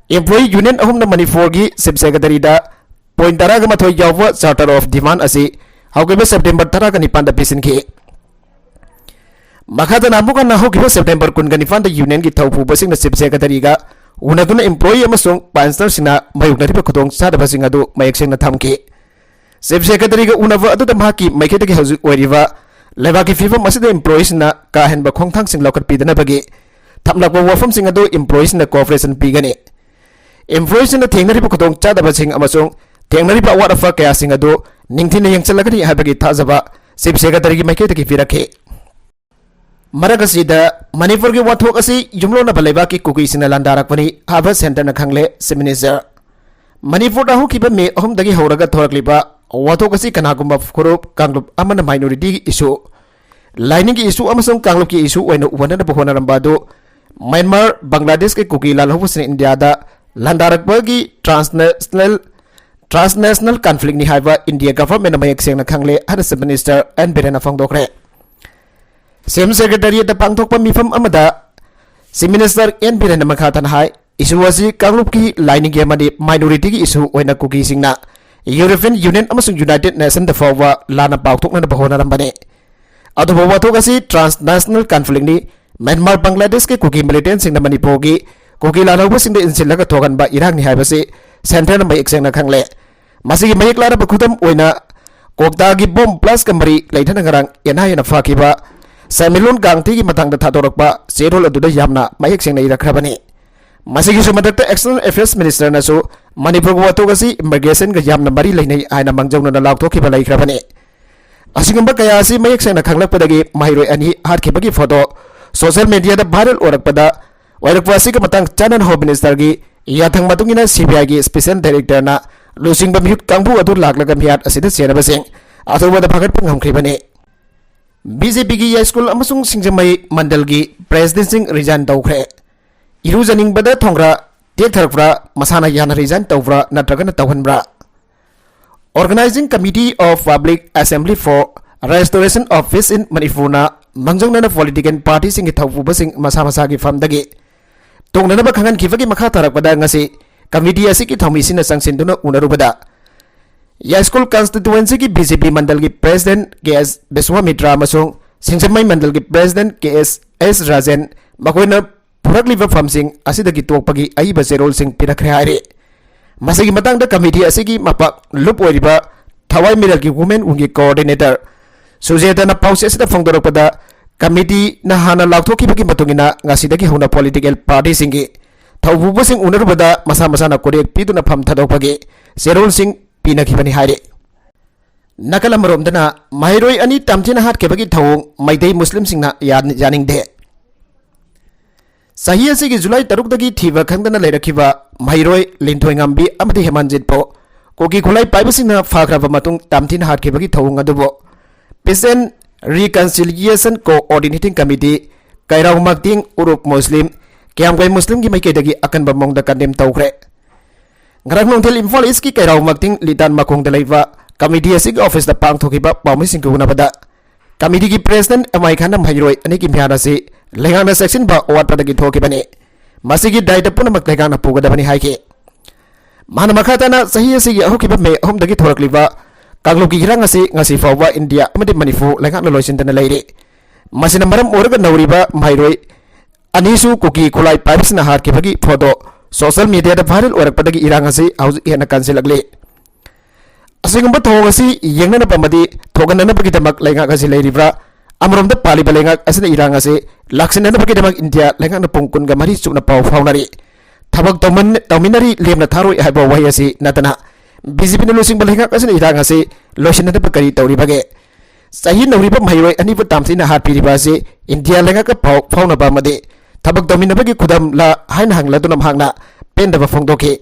Employee union ꯑꯍꯨꯝꯅ ꯃꯅꯤꯄꯨꯔꯒꯤ Chief Secretaryꯗ point ꯇꯔꯥꯒ ꯃꯥꯊꯣꯏ ꯌꯥꯎꯕ Charter of Demand ꯑꯁꯤ ꯍꯧꯈꯤꯕ September ꯇꯔꯥꯒ ꯅꯤꯄꯥꯟꯗ ꯄꯤꯁꯤꯟꯈꯤ꯫ ꯃꯈꯥ ꯇꯥꯅ ꯑꯃꯨꯛ ꯍꯟꯅ ꯍꯧꯈꯤꯕ September ꯀꯨꯟꯒ ꯅꯤꯄꯥꯟꯗ unionꯒꯤ ꯊꯧꯄꯨꯕꯁꯤꯡꯅ Chief Secretaryꯒ ꯎꯅꯗꯨꯅ employee ꯑꯃꯁꯨꯡ pensionerꯁꯤꯡꯅ ꯃꯥꯌꯣꯛꯅꯔꯤꯕ ꯈꯨꯗꯣꯡꯆꯥꯗꯕꯁꯤꯡ ꯑꯗꯨ ꯃꯌꯦꯛ ꯁꯦꯡꯅ ꯊꯝꯈꯤ꯫ Chief Secretaryꯒ ꯎꯅꯕ ꯑꯗꯨꯗ ꯃꯍꯥꯛꯀꯤ ꯃꯥꯏꯀꯩꯗꯒꯤ ꯍꯧꯖꯤꯛ ꯑꯣꯏꯔꯤꯕ ꯂꯩꯕꯥꯛꯀꯤ ꯐꯤꯕꯝ ꯑꯁꯤꯗ employeeꯁꯤꯡꯅ ꯀꯥ ꯍꯦꯟꯕ ꯈꯣꯡꯊꯥꯡꯁꯤꯡ ꯂꯧꯈꯠꯄꯤꯗꯅꯕꯒꯤ ꯊꯝꯂꯛꯄ ꯋꯥꯐꯝꯁꯤꯡ ꯑꯗꯨ employeeꯁꯤꯡꯅ cooperation ꯄꯤꯒꯅꯤ꯫ Employeeꯁꯤꯡꯅ ꯊꯦꯡꯅꯔꯤꯕ ꯈꯨꯗꯣꯡꯆꯥꯗꯕꯁꯤꯡ ꯑꯃꯁꯨꯡ ꯊꯦꯡꯅꯔꯤꯕ ꯑꯋꯥꯠ ꯑꯄ ꯀꯌꯥꯁꯤꯡ ꯑꯗꯨ ꯅꯤꯡꯊꯤꯅ ꯌꯦꯡꯁꯤꯜꯂꯒꯅꯤ ꯍꯥꯏꯕꯒꯤ ꯊꯥꯖꯕ Chief Secretaryꯒꯤ ꯃꯥꯏꯀꯩꯗꯒꯤ ꯄꯤꯔꯛꯈꯤ꯫ ꯃꯔꯛ ꯑꯁꯤꯗ ꯃꯅꯤꯄꯨꯔꯒꯤ ꯋꯥꯊꯣꯛ ꯑꯁꯤ ꯌꯨꯝꯂꯣꯟꯅꯕ ꯂꯩꯕꯥꯛꯀꯤ ꯀꯨꯀꯤꯁꯤꯡꯅ ꯂꯥꯟꯗꯥꯔꯛꯄꯅꯤ ꯍꯥꯏꯕ centreꯅ ꯈꯪꯂꯦ꯫ Chief Minister, ꯃꯅꯤꯄꯨꯔꯗ ꯍꯧꯈꯤꯕ May ꯑꯍꯨꯝꯗꯒꯤ ꯍꯧꯔꯒ ꯊꯣꯔꯛꯂꯤꯕ ꯋꯥꯊꯣꯛ ꯑꯁꯤ ꯀꯅꯥꯒꯨꯝꯕ ꯐꯨꯔꯨꯞ, ꯀꯥꯡꯂꯨꯞ ꯑꯃꯅ minority issue, ꯂꯥꯏꯅꯤꯡꯒꯤ issue ꯑꯃꯁꯨꯡ ꯀꯥꯡꯂꯨꯞꯀꯤ issue ꯑꯣꯏꯅ ꯎꯍꯟꯅꯕ ꯍꯣꯠꯅꯔꯝꯕ ꯑꯗꯨ ꯃ꯭ꯌꯥꯟꯃꯥꯔ, ꯕꯪꯒ꯭ꯂꯥꯗꯦꯁꯀꯤ ꯀꯨꯀꯤ ꯂꯥꯜꯍꯧꯕꯁꯤꯡꯅ ꯏꯟꯗꯤꯌꯥꯗ ꯂꯥꯟꯗꯥꯔꯛꯄꯒꯤ transnational, transnational conflictꯅꯤ ꯍꯥꯏꯕ India governmentꯅ ꯃꯌꯦꯛ ꯁꯦꯡꯅ ꯈꯪꯂꯦ ꯍꯥꯏꯅ Chief Minister ꯑꯦꯟ ꯕꯤꯔꯦꯟꯅ ꯐꯣꯡꯗꯣꯛꯈ꯭ꯔꯦ꯫ Chief Secretariatꯇ ꯄꯥꯡꯊꯣꯛꯄ ꯃꯤꯐꯝ ꯑꯃꯗ Chief Minister ꯑꯦꯟ ꯕꯤꯔꯦꯟꯅ ꯃꯈꯥ ꯇꯥꯅ ꯍꯥꯏ, issue ꯑꯁꯤ ꯀꯥꯡꯂꯨꯞꯀꯤ, ꯂꯥꯏꯅꯤꯡꯒꯤ ꯑꯃꯗꯤ minority ꯒꯤ issue ꯑꯣꯏꯅ ꯀꯨꯀꯤꯁꯤꯡꯅ European Union ꯑꯃꯁꯨꯡ United Nation ꯗ ꯐꯥꯎꯕ ꯂꯥꯟꯅ ꯄꯥꯎꯊꯣꯛꯅꯅꯕ ꯍꯣꯠꯅꯔꯝꯕꯅꯤ꯫ ꯑꯗꯨꯕꯨ ꯋꯥꯊꯣꯛ ꯑꯁꯤ transnational conflictꯅꯤ꯫ ꯃ꯭ꯌꯥꯟꯃꯥꯔ, ꯕꯪꯒ꯭ꯂꯥꯗꯦꯁꯀꯤ ꯀꯨꯀꯤ militantꯁꯤꯡꯅ ꯃꯅꯤꯄꯨꯔꯒꯤ ꯀꯨꯀꯤ ꯂꯥꯜꯍꯧꯕꯁꯤꯡꯗ ꯏꯟꯁꯤꯜꯂꯒ ꯊꯣꯛꯍꯟꯕ ꯏꯔꯥꯡꯅꯤ ꯍꯥꯏꯕꯁꯤ ꯁꯦꯟꯇꯔꯅ ꯃꯌꯦꯛ ꯁꯦꯡꯅ ꯈꯪꯂꯦ꯫ ꯃꯁꯤꯒꯤ ꯃꯌꯦꯛ ꯂꯥꯅꯕ ꯈꯨꯗꯝ ꯑꯣꯏꯅ ꯀꯣꯛꯇꯥꯒꯤ ꯕꯣꯝ ꯕ꯭ꯂꯥꯁꯀ ꯃꯔꯤ ꯂꯩꯅꯅ ꯉꯔꯥꯡ ꯑꯦꯟ ꯑꯥꯏ ꯑꯦꯅ ꯐꯥꯈꯤꯕ ꯁꯦꯟꯃꯤꯠꯂꯣꯟ ꯒꯥꯡꯊꯤꯒꯤ ꯃꯇꯥꯡꯗ ꯊꯥꯗꯣꯔꯛꯄ ꯆꯦꯔꯣꯜ ꯑꯗꯨꯗ ꯌꯥꯝꯅ ꯃꯌꯦꯛ ꯁꯦꯡꯅ ꯏꯔꯛꯈ꯭ꯔꯕꯅꯤ꯫ ꯃꯁꯤꯒꯤꯁꯨ ꯃꯊꯛꯇ External Affairs Ministerꯅꯁꯨ ꯃꯅꯤꯄꯨꯔꯒꯤ ꯋꯥꯊꯣꯛ ꯑꯁꯤ immigration ꯌꯥꯝꯅ ꯃꯔꯤ ꯂꯩꯅꯩ ꯍꯥꯏꯅ ꯃꯥꯡꯖꯧꯅꯅ ꯂꯥꯎꯊꯣꯛꯈꯤꯕ ꯂꯩꯈ꯭ꯔꯕꯅꯤ꯫ ꯑꯁꯤꯒꯨꯝꯕ ꯀꯌꯥ ꯑꯁꯤ ꯃꯌꯦꯛ ꯁꯦꯡꯅ ꯈꯪꯂꯛꯄꯗꯒꯤ ꯃꯍꯩꯔꯣꯏ ꯑꯅꯤ ꯍꯥꯠꯈꯤꯕꯒꯤ ꯐꯣꯇꯣ social mediaꯗ viral ꯑꯣꯏꯔꯛꯄꯗ, ꯑꯣꯏꯔꯛꯄ ꯑꯁꯤꯒ ꯃꯇꯥꯡ ꯆꯥꯅꯅ Home Ministerꯒꯤ ꯌꯥꯊꯪ ꯃꯇꯨꯡ ꯏꯟꯅ C B Iꯒꯤ Special Directorꯅ ꯂꯨꯆꯤꯡꯕ ꯃꯤꯍꯨꯠ ꯀꯥꯡꯕꯨ ꯑꯗꯨ ꯂꯥꯛꯂꯒ ꯃꯤꯍꯥꯠ ꯑꯁꯤꯗ ꯆꯦꯟꯅꯕꯁꯤꯡ ꯑꯊꯨꯕꯗ ꯐꯥꯒꯠꯄ ꯉꯝꯈ꯭ꯔꯤꯕꯅꯤ꯫ B J Pꯒꯤ ꯌꯥꯏꯁ꯭ꯀꯨꯜ ꯑꯃꯁꯨꯡ ꯁꯤꯡꯖꯃꯩ ꯃꯟꯗꯜꯒꯤ presidentꯁꯤꯡ resign ꯇꯧꯈ꯭ꯔꯦ꯫ ꯏꯔꯨꯖꯅꯤꯡꯕꯗ ꯊꯣꯡꯒ꯭ꯔꯥ ꯇꯦꯛꯊꯔꯛꯄ꯭ꯔꯥ, ꯃꯁꯥꯅ ꯌꯥꯅ resign ꯇꯧꯕ꯭ꯔꯥ ꯅꯠꯇ꯭ꯔꯒꯅ ꯇꯧꯍꯟꯕ꯭ꯔꯥ? Organizing Committee of Public Assembly for Restoration of Peace in Manipurꯅ ꯃꯥꯡꯖꯧꯅꯅ political partyꯁꯤꯡꯒꯤ ꯊꯧꯄꯨꯕꯁꯤꯡ ꯃꯁꯥ ꯃꯁꯥꯒꯤ ꯐꯝꯗꯒꯤ ꯇꯣꯡꯅꯅꯕ ꯈꯪꯍꯟꯈꯤꯕꯒꯤ ꯃꯈꯥ ꯇꯥꯔꯛꯄꯗ ꯉꯁꯤ committee ꯑꯁꯤꯒꯤ ꯊꯧꯃꯤꯁꯤꯡꯅ ꯆꯪꯁꯤꯟꯗꯨꯅ ꯎꯅꯔꯨꯕꯗ ꯌꯥꯏꯁ꯭ꯀꯨꯜ constituencyꯒꯤ B J P ꯃꯟꯗꯜꯒꯤ president K S ꯕꯤꯁ꯭ꯋꯥꯃꯤꯇ꯭ꯔ ꯑꯃꯁꯨꯡ ꯁꯤꯡꯖꯃꯩ ꯃꯟꯗꯜꯒꯤ president K S S Rajen ꯃꯈꯣꯏꯅ ꯄꯨꯔꯛꯂꯤꯕ ꯐꯝꯁꯤꯡ ꯑꯁꯤꯗꯒꯤ ꯇꯣꯛꯄꯒꯤ ꯑꯏꯕ ꯆꯦꯔꯣꯜꯁꯤꯡ ꯄꯤꯔꯛꯈ꯭ꯔꯦ ꯍꯥꯏꯔꯤ꯫ ꯃꯁꯤꯒꯤ ꯃꯇꯥꯡꯗ committee ꯑꯁꯤꯒꯤ ꯃꯄꯥ ꯂꯨꯞ ꯑꯣꯏꯔꯤꯕ ꯊꯋꯥꯏ ꯃꯤꯔꯦꯜꯒꯤ women wingꯒꯤ coordinator ꯁꯨꯖꯦꯇꯥꯅ ꯄꯥꯎꯆꯦ ꯑꯁꯤꯗ ꯐꯣꯡꯗꯣꯔꯛꯄꯗ, committeeꯅ ꯍꯥꯟꯅ ꯂꯥꯎꯊꯣꯛꯈꯤꯕꯒꯤ ꯃꯇꯨꯡ ꯏꯟꯅ ꯉꯁꯤꯗꯒꯤ ꯍꯧꯅ political partyꯁꯤꯡꯒꯤ ꯊꯧꯄꯨꯕꯁꯤꯡ ꯎꯅꯔꯨꯕꯗ ꯃꯁꯥ ꯃꯁꯥꯅ ꯀꯣꯔꯦꯛ ꯄꯤꯗꯨꯅ ꯐꯝ ꯊꯥꯗꯣꯛꯄꯒꯤ ꯆꯦꯔꯣꯜꯁꯤꯡ ꯄꯤꯅꯈꯤꯕꯅꯤ ꯍꯥꯏꯔꯤ꯫ ꯅꯥꯀꯜ ꯑꯃꯔꯣꯝꯗꯅ ꯃꯍꯩꯔꯣꯏ ꯑꯅꯤ ꯇꯝꯊꯤꯅ ꯍꯥꯠꯈꯤꯕꯒꯤ ꯊꯧꯑꯣꯡ ꯃꯩꯇꯩ ꯃꯨꯁꯂꯤꯝꯁꯤꯡꯅ ꯌꯥ-, ꯌꯥꯅꯤꯡꯗꯦ꯫ ꯆꯍꯤ ꯑꯁꯤꯒꯤ ꯖꯨꯂꯥꯏ ꯇꯔꯨꯛꯇꯒꯤ ꯊꯤꯕ ꯈꯪꯗꯅ ꯂꯩꯔꯛꯈꯤꯕ ꯃꯍꯩꯔꯣꯏ ꯂꯤꯟꯊꯣꯏꯉꯝꯕꯤ ꯑꯃꯗꯤ ꯍꯦꯃꯟꯖꯤꯠꯄꯨ ꯀꯨꯀꯤ ꯈꯨꯠꯂꯥꯏ ꯄꯥꯏꯕꯁꯤꯡꯅ ꯐꯥꯈ꯭ꯔꯕ ꯃꯇꯨꯡ ꯇꯝꯊꯤꯅ ꯍꯥꯠꯈꯤꯕꯒꯤ ꯊꯧꯑꯣꯡ ꯑꯗꯨꯕꯨ Peace and Reconciliation Coordinating Committee, ꯀꯩꯔꯥꯎ ꯃꯛꯇꯤꯡ, ꯎꯔꯨꯞ ꯃꯨꯁꯂꯤꯝ, ꯀꯤꯌꯥꯝꯒꯩ ꯃꯨꯁꯂꯤꯝꯒꯤ ꯃꯥꯏꯀꯩꯗꯒꯤ ꯑꯀꯟꯕ ꯃꯑꯣꯡꯗ condemn ꯇꯧꯈ꯭ꯔꯦ꯫ ꯉꯔꯥꯡ ꯅꯨꯡꯊꯤꯜ ꯏꯝꯐꯥꯜ ꯏꯁꯀꯤ ꯀꯩꯔꯥꯎ ꯃꯛꯇꯤꯡ ꯂꯤꯇꯥꯟ ꯃꯈꯣꯡꯗ ꯂꯩꯕ committee ꯑꯁꯤꯒꯤ officeꯇ ꯄꯥꯡꯊꯣꯛꯈꯤꯕ ꯄꯥꯎꯃꯤꯁꯤꯡꯒ ꯎꯅꯕꯗ committeeꯒꯤ president ꯑꯦꯝ ꯑꯥꯏ ꯈꯥꯟꯅ ꯃꯍꯩꯔꯣꯏ ꯑꯅꯤꯒꯤ ꯃꯤꯍꯥꯠ ꯑꯁꯤ ꯂꯩꯉꯥꯛꯅ ꯆꯦꯛꯁꯤꯟꯕ ꯋꯥꯠꯄꯗꯒꯤ ꯊꯣꯛꯈꯤꯕꯅꯤ꯫ ꯃꯁꯤꯒꯤ ꯗꯥꯏꯇ ꯄꯨꯝꯅꯃꯛ ꯂꯩꯉꯥꯛꯅ ꯄꯨꯒꯗꯕꯅꯤ ꯍꯥꯏꯈꯤ꯫ ꯃꯥꯅ ꯃꯈꯥ ꯇꯥꯅ ꯆꯍꯤ ꯑꯁꯤꯒꯤ ꯍꯧꯈꯤꯕ ꯃꯦ ꯑꯍꯨꯝꯗꯒꯤ ꯊꯣꯔꯛꯂꯤꯕ ꯀꯥꯡꯂꯨꯞꯀꯤ ꯏꯔꯥꯡ ꯑꯁꯤ ꯉꯁꯤ ꯐꯥꯎꯕ ꯏꯟꯗꯤꯌꯥ ꯑꯃꯗꯤ ꯃꯅꯤꯄꯨꯔ ꯂꯩꯉꯥꯛꯅ ꯂꯣꯏꯁꯤꯟꯗꯅ ꯂꯩꯔꯤ꯫ ꯃꯁꯤꯅ ꯃꯔꯝ ꯑꯣꯏꯔꯒ ꯅꯧꯔꯤꯕ ꯃꯍꯩꯔꯣꯏ ꯑꯅꯤꯁꯨ ꯀꯨꯀꯤ ꯈꯨꯠꯂꯥꯏ ꯄꯥꯏꯕꯁꯤꯡꯅ ꯍꯥꯠꯈꯤꯕꯒꯤ ꯐꯣꯇꯣ ꯁꯣꯁꯤꯌꯦꯜ ꯃꯤꯗꯤꯌꯥꯗ ꯚꯥꯏꯔꯦꯜ ꯑꯣꯏꯔꯛꯄꯗꯒꯤ ꯏꯔꯥꯡ ꯑꯁꯤ ꯍꯧꯖꯤꯛ ꯍꯦꯟꯅ ꯀꯟꯁꯤꯜꯂꯛꯂꯤ꯫ ꯑꯁꯤꯒꯨꯝꯕ ꯊꯧꯑꯣꯡ ꯑꯁꯤ ꯌꯦꯡꯅꯅꯕ ꯑꯃꯗꯤ ꯊꯣꯛꯍꯟꯅꯅꯕꯒꯤꯗꯃꯛ ꯂꯩꯉꯥꯛ ꯑꯁꯤ ꯂꯩꯔꯤꯕ꯭ꯔꯥ? ꯑꯃꯔꯣꯝꯗ ꯄꯥꯜꯂꯤꯕ ꯂꯩꯉꯥꯛ ꯑꯁꯤꯅ ꯏꯔꯥꯡ ꯑꯁꯤ ꯂꯥꯛꯁꯤꯟꯅꯅꯕꯒꯤꯗꯃꯛ ꯏꯟꯗꯤꯌꯥ ꯂꯩꯉꯥꯛꯅ ꯄꯨꯡ ꯀꯨꯟꯒ ꯃꯔꯤ ꯆꯨꯞꯅ ꯄꯥꯎ ꯐꯥꯎꯅꯔꯤ꯫ ꯊꯕꯛ ꯇꯧꯃꯤꯟ-, ꯇꯧꯃꯤꯟꯅꯔꯤ, ꯂꯦꯝꯅ ꯊꯥꯔꯣꯏ ꯍꯥꯏꯕ ꯋꯥꯍꯩ ꯑꯁꯤ ꯅꯠꯇꯅ ꯕꯤ ꯖꯦ ꯄꯤꯅ ꯂꯨꯆꯤꯡꯕ ꯂꯩꯉꯥꯛ ꯑꯁꯤꯅ ꯏꯔꯥꯡ ꯑꯁꯤ ꯂꯣꯏꯁꯤꯟꯅꯅꯕ ꯀꯔꯤ ꯇꯧꯔꯤꯕꯒꯦ? ꯆꯍꯤ ꯅꯧꯔꯤꯕ ꯃꯍꯩꯔꯣꯏ ꯑꯅꯤꯕꯨ ꯇꯥꯝꯊꯤꯅ ꯍꯥꯠꯄꯤꯔꯤꯕ ꯑꯁꯤ ꯏꯟꯗꯤꯌꯥ ꯂꯩꯉꯥꯛꯀ ꯄꯥꯎ ꯐꯥꯎꯅꯕ ꯑꯃꯗꯤ ꯊꯕꯛ ꯇꯧꯃꯤꯟꯅꯕꯒꯤ ꯈꯨꯗꯝꯂ ꯍꯥꯏꯅ ꯍꯪꯂꯗꯨꯅ ꯃꯍꯥꯛꯅ ꯄꯦꯟꯗꯕ ꯐꯣꯡꯗꯣꯛꯈꯤ꯫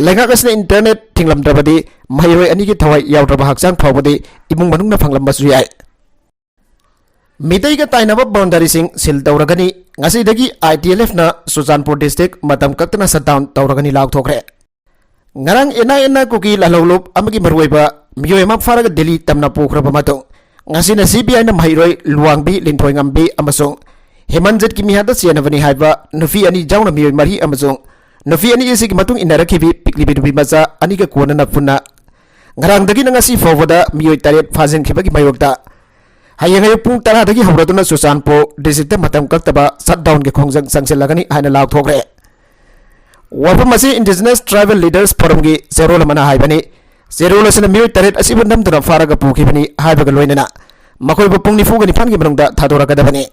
ꯂꯩꯉꯥꯛ ꯑꯁꯤꯅ ꯏꯟꯇꯔꯅꯦꯠ ꯊꯤꯡꯂꯝꯗ꯭ꯔꯕꯗꯤ ꯃꯍꯩꯔꯣꯏ ꯑꯅꯤꯒꯤ ꯊꯋꯥꯏ ꯌꯥꯎꯗ꯭ꯔꯕ ꯍꯛꯆꯥꯡ ꯐꯥꯎꯕꯗꯤ ꯏꯃꯨꯡ ꯃꯅꯨꯡꯅ ꯐꯪꯂꯝꯕꯁꯨ ꯌꯥꯏ꯫ ꯃꯤꯇꯩꯒ ꯇꯥꯏꯅꯕ ꯕꯥꯎꯟꯗꯔꯤꯁꯤꯡ ꯁꯤꯜ ꯇꯧꯔꯒꯅꯤ꯫ ꯉꯁꯤꯗꯒꯤ ꯑꯥꯏ ꯇꯤ ꯑꯦꯜ ꯑꯦꯐꯅ ꯆꯨꯔꯆꯥꯟꯄꯨꯔ ꯗꯤꯁꯇ꯭ꯔꯤꯛ ꯃꯇꯝ ꯀꯛꯇꯅ ꯁꯠꯗꯥꯎꯟ ꯇꯧꯔꯒꯅꯤ ꯂꯥꯎꯊꯣꯛꯈ꯭ꯔꯦ꯫ ꯉꯔꯥꯡ ꯑꯦꯟ ꯑꯥꯏ ꯑꯦꯅ ꯀꯨꯀꯤ ꯂꯥꯜꯍꯧꯂꯨꯞ ꯑꯃꯒꯤ ꯃꯔꯨꯑꯣꯏꯕ ꯃꯤꯑꯣꯏ ꯑꯃ ꯐꯥꯔꯒ ꯗꯤꯜꯂꯤ ꯇꯝꯅ ꯄꯨꯈ꯭ꯔꯕ ꯃꯇꯨꯡ, ꯉꯁꯤꯅ ꯁꯤ ꯕꯤ ꯑꯥꯏꯅ ꯃꯍꯩꯔꯣꯏ ꯂꯨꯋꯥꯡꯕꯤ ꯂꯤꯟꯊꯣꯏꯉꯝꯕꯤ ꯑꯃꯁꯨꯡ ꯍꯦꯃꯟꯖꯤꯠꯀꯤ ꯃꯤꯍꯥꯠꯇ ꯆꯦꯟꯅꯕꯅꯤ ꯍꯥꯏꯕ ꯅꯨꯄꯤ ꯑꯅꯤ ꯌꯥꯎꯅ ꯃꯤꯑꯣꯏ ꯃꯔꯤ ꯑꯃꯁꯨꯡ ꯅꯨꯄꯤ ꯑꯅꯤ ꯑꯁꯤꯒꯤ ꯃꯇꯨꯡ ꯏꯟꯅꯔꯛꯈꯤꯕꯤ ꯄꯤꯛꯂꯤꯕꯤ ꯅꯨꯄꯤ ꯃꯆꯥ ꯑꯅꯤꯒ ꯀꯣꯟꯅꯅ ꯄꯨꯟꯅ ꯉꯔꯥꯡꯗꯒꯤꯅ ꯉꯁꯤ ꯐꯥꯎꯕꯗ ꯃꯤꯑꯣꯏ ꯇꯔꯦꯠ ꯐꯥꯖꯤꯟꯈꯤꯕꯒꯤ ꯃꯥꯌꯣꯛꯇ ꯍꯌꯦꯡ ꯑꯌꯨꯛ ꯄꯨꯡ ꯇꯔꯥꯗꯒꯤ ꯍꯧꯔꯗꯨꯅ ꯆꯨꯔꯆꯥꯟꯄꯨꯔ ꯗꯤꯁꯇ꯭ꯔꯤꯛꯇ ꯃꯇꯝ ꯀꯛꯇꯕ ꯁꯠꯗꯥꯎꯟꯒꯤ ꯈꯣꯡꯖꯪ ꯆꯪꯁꯤꯜꯂꯒꯅꯤ ꯍꯥꯏꯅ ꯂꯥꯎꯊꯣꯛꯈ꯭ꯔꯦ꯫ ꯋꯥꯐꯝ ꯑꯁꯤ ꯏꯟꯗꯤꯖꯤꯅꯁ ꯇ꯭ꯔꯥꯏꯕꯦꯜ ꯂꯤꯗꯔꯁ ꯐꯣꯔꯝꯒꯤ ꯆꯦꯔꯣꯜ ꯑꯃꯅ ꯍꯥꯏꯕꯅꯤ꯫ ꯆꯦꯔꯣꯜ ꯑꯁꯤꯅ ꯃꯤꯑꯣꯏ ꯇꯔꯦꯠ ꯑꯁꯤꯕꯨ ꯅꯝꯗꯨꯅ ꯐꯥꯔꯒ ꯄꯨꯈꯤꯕꯅꯤ ꯍꯥꯏꯕꯒ ꯂꯣꯏꯅꯅ ꯃꯈꯣꯏꯕꯨ ꯄꯨꯡ ꯅꯤꯐꯨꯒ ꯅꯤꯄꯥꯟꯒꯤ ꯃꯅꯨꯡꯗ ꯊꯥꯗꯣꯔꯛꯀꯗꯕꯅꯤ꯫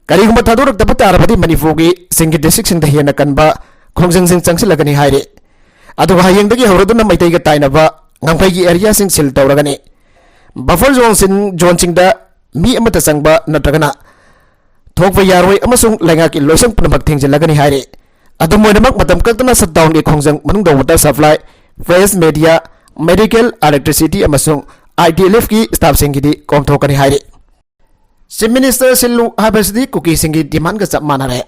ꯀꯔꯤꯒꯨꯝꯕ ꯊꯥꯗꯣꯔꯛꯇꯕ ꯇꯥꯔꯕꯗꯤ ꯃꯅꯤꯄꯨꯔꯒꯤ ꯆꯤꯡꯒꯤ ꯗꯤꯁꯇ꯭ꯔꯤꯛꯁꯤꯡꯗ ꯍꯦꯟꯅ ꯀꯟꯕ ꯈꯣꯡꯖꯪꯁꯤꯡ ꯆꯪꯁꯤꯜꯂꯒꯅꯤ ꯍꯥꯏꯔꯤ꯫ ꯑꯗꯨꯒ ꯍꯌꯦꯡꯗꯒꯤ ꯍꯧꯔꯗꯨꯅ ꯃꯩꯇꯩꯒ ꯇꯥꯏꯅꯕ ꯉꯝꯈꯩꯒꯤ ꯑꯦꯔꯤꯌꯥꯁꯤꯡ ꯁꯤꯜ ꯇꯧꯔꯒꯅꯤ꯫ ꯕꯐꯔ ꯖꯣꯟꯁꯤꯡ, ꯖꯣꯟꯁꯤꯡꯗ ꯃꯤ ꯑꯃꯠꯇ ꯆꯪꯕ ꯅꯠꯇ꯭ꯔꯒꯅ ꯊꯣꯛꯄ ꯌꯥꯔꯣꯏ ꯑꯃꯁꯨꯡ ꯂꯩꯉꯥꯛꯀꯤ ꯂꯣꯏꯁꯪ ꯄꯨꯝꯅꯃꯛ ꯊꯤꯡꯖꯤꯜꯂꯒꯅꯤ ꯍꯥꯏꯔꯤ꯫ ꯑꯗꯨꯝ ꯑꯣꯏꯅꯃꯛ, ꯃꯇꯝ ꯀꯛꯇꯅ ꯁꯠꯗꯥꯎꯟꯒꯤ ꯈꯣꯡꯖꯪ ꯃꯅꯨꯡꯗ water supply, fresh media, medical, electricity ꯑꯃꯁꯨꯡ ꯑꯥꯏ ꯇꯤ ꯑꯦꯜ ꯑꯦꯐꯀꯤ ꯁ꯭ꯇꯥꯐꯁꯤꯡꯒꯤꯗꯤ ꯀꯣꯝꯊꯣꯛꯀꯅꯤ ꯍꯥꯏꯔꯤ꯫ ꯆꯤꯐ ꯃꯤꯅꯤꯁꯇꯔ ꯁꯤꯜꯂꯨ ꯍꯥꯏꯕꯁꯤꯗꯤ ꯀꯨꯀꯤꯁꯤꯡꯒꯤ ꯗꯤꯃꯥꯟꯒ ꯆꯞ ꯃꯥꯟꯅꯔꯦ꯫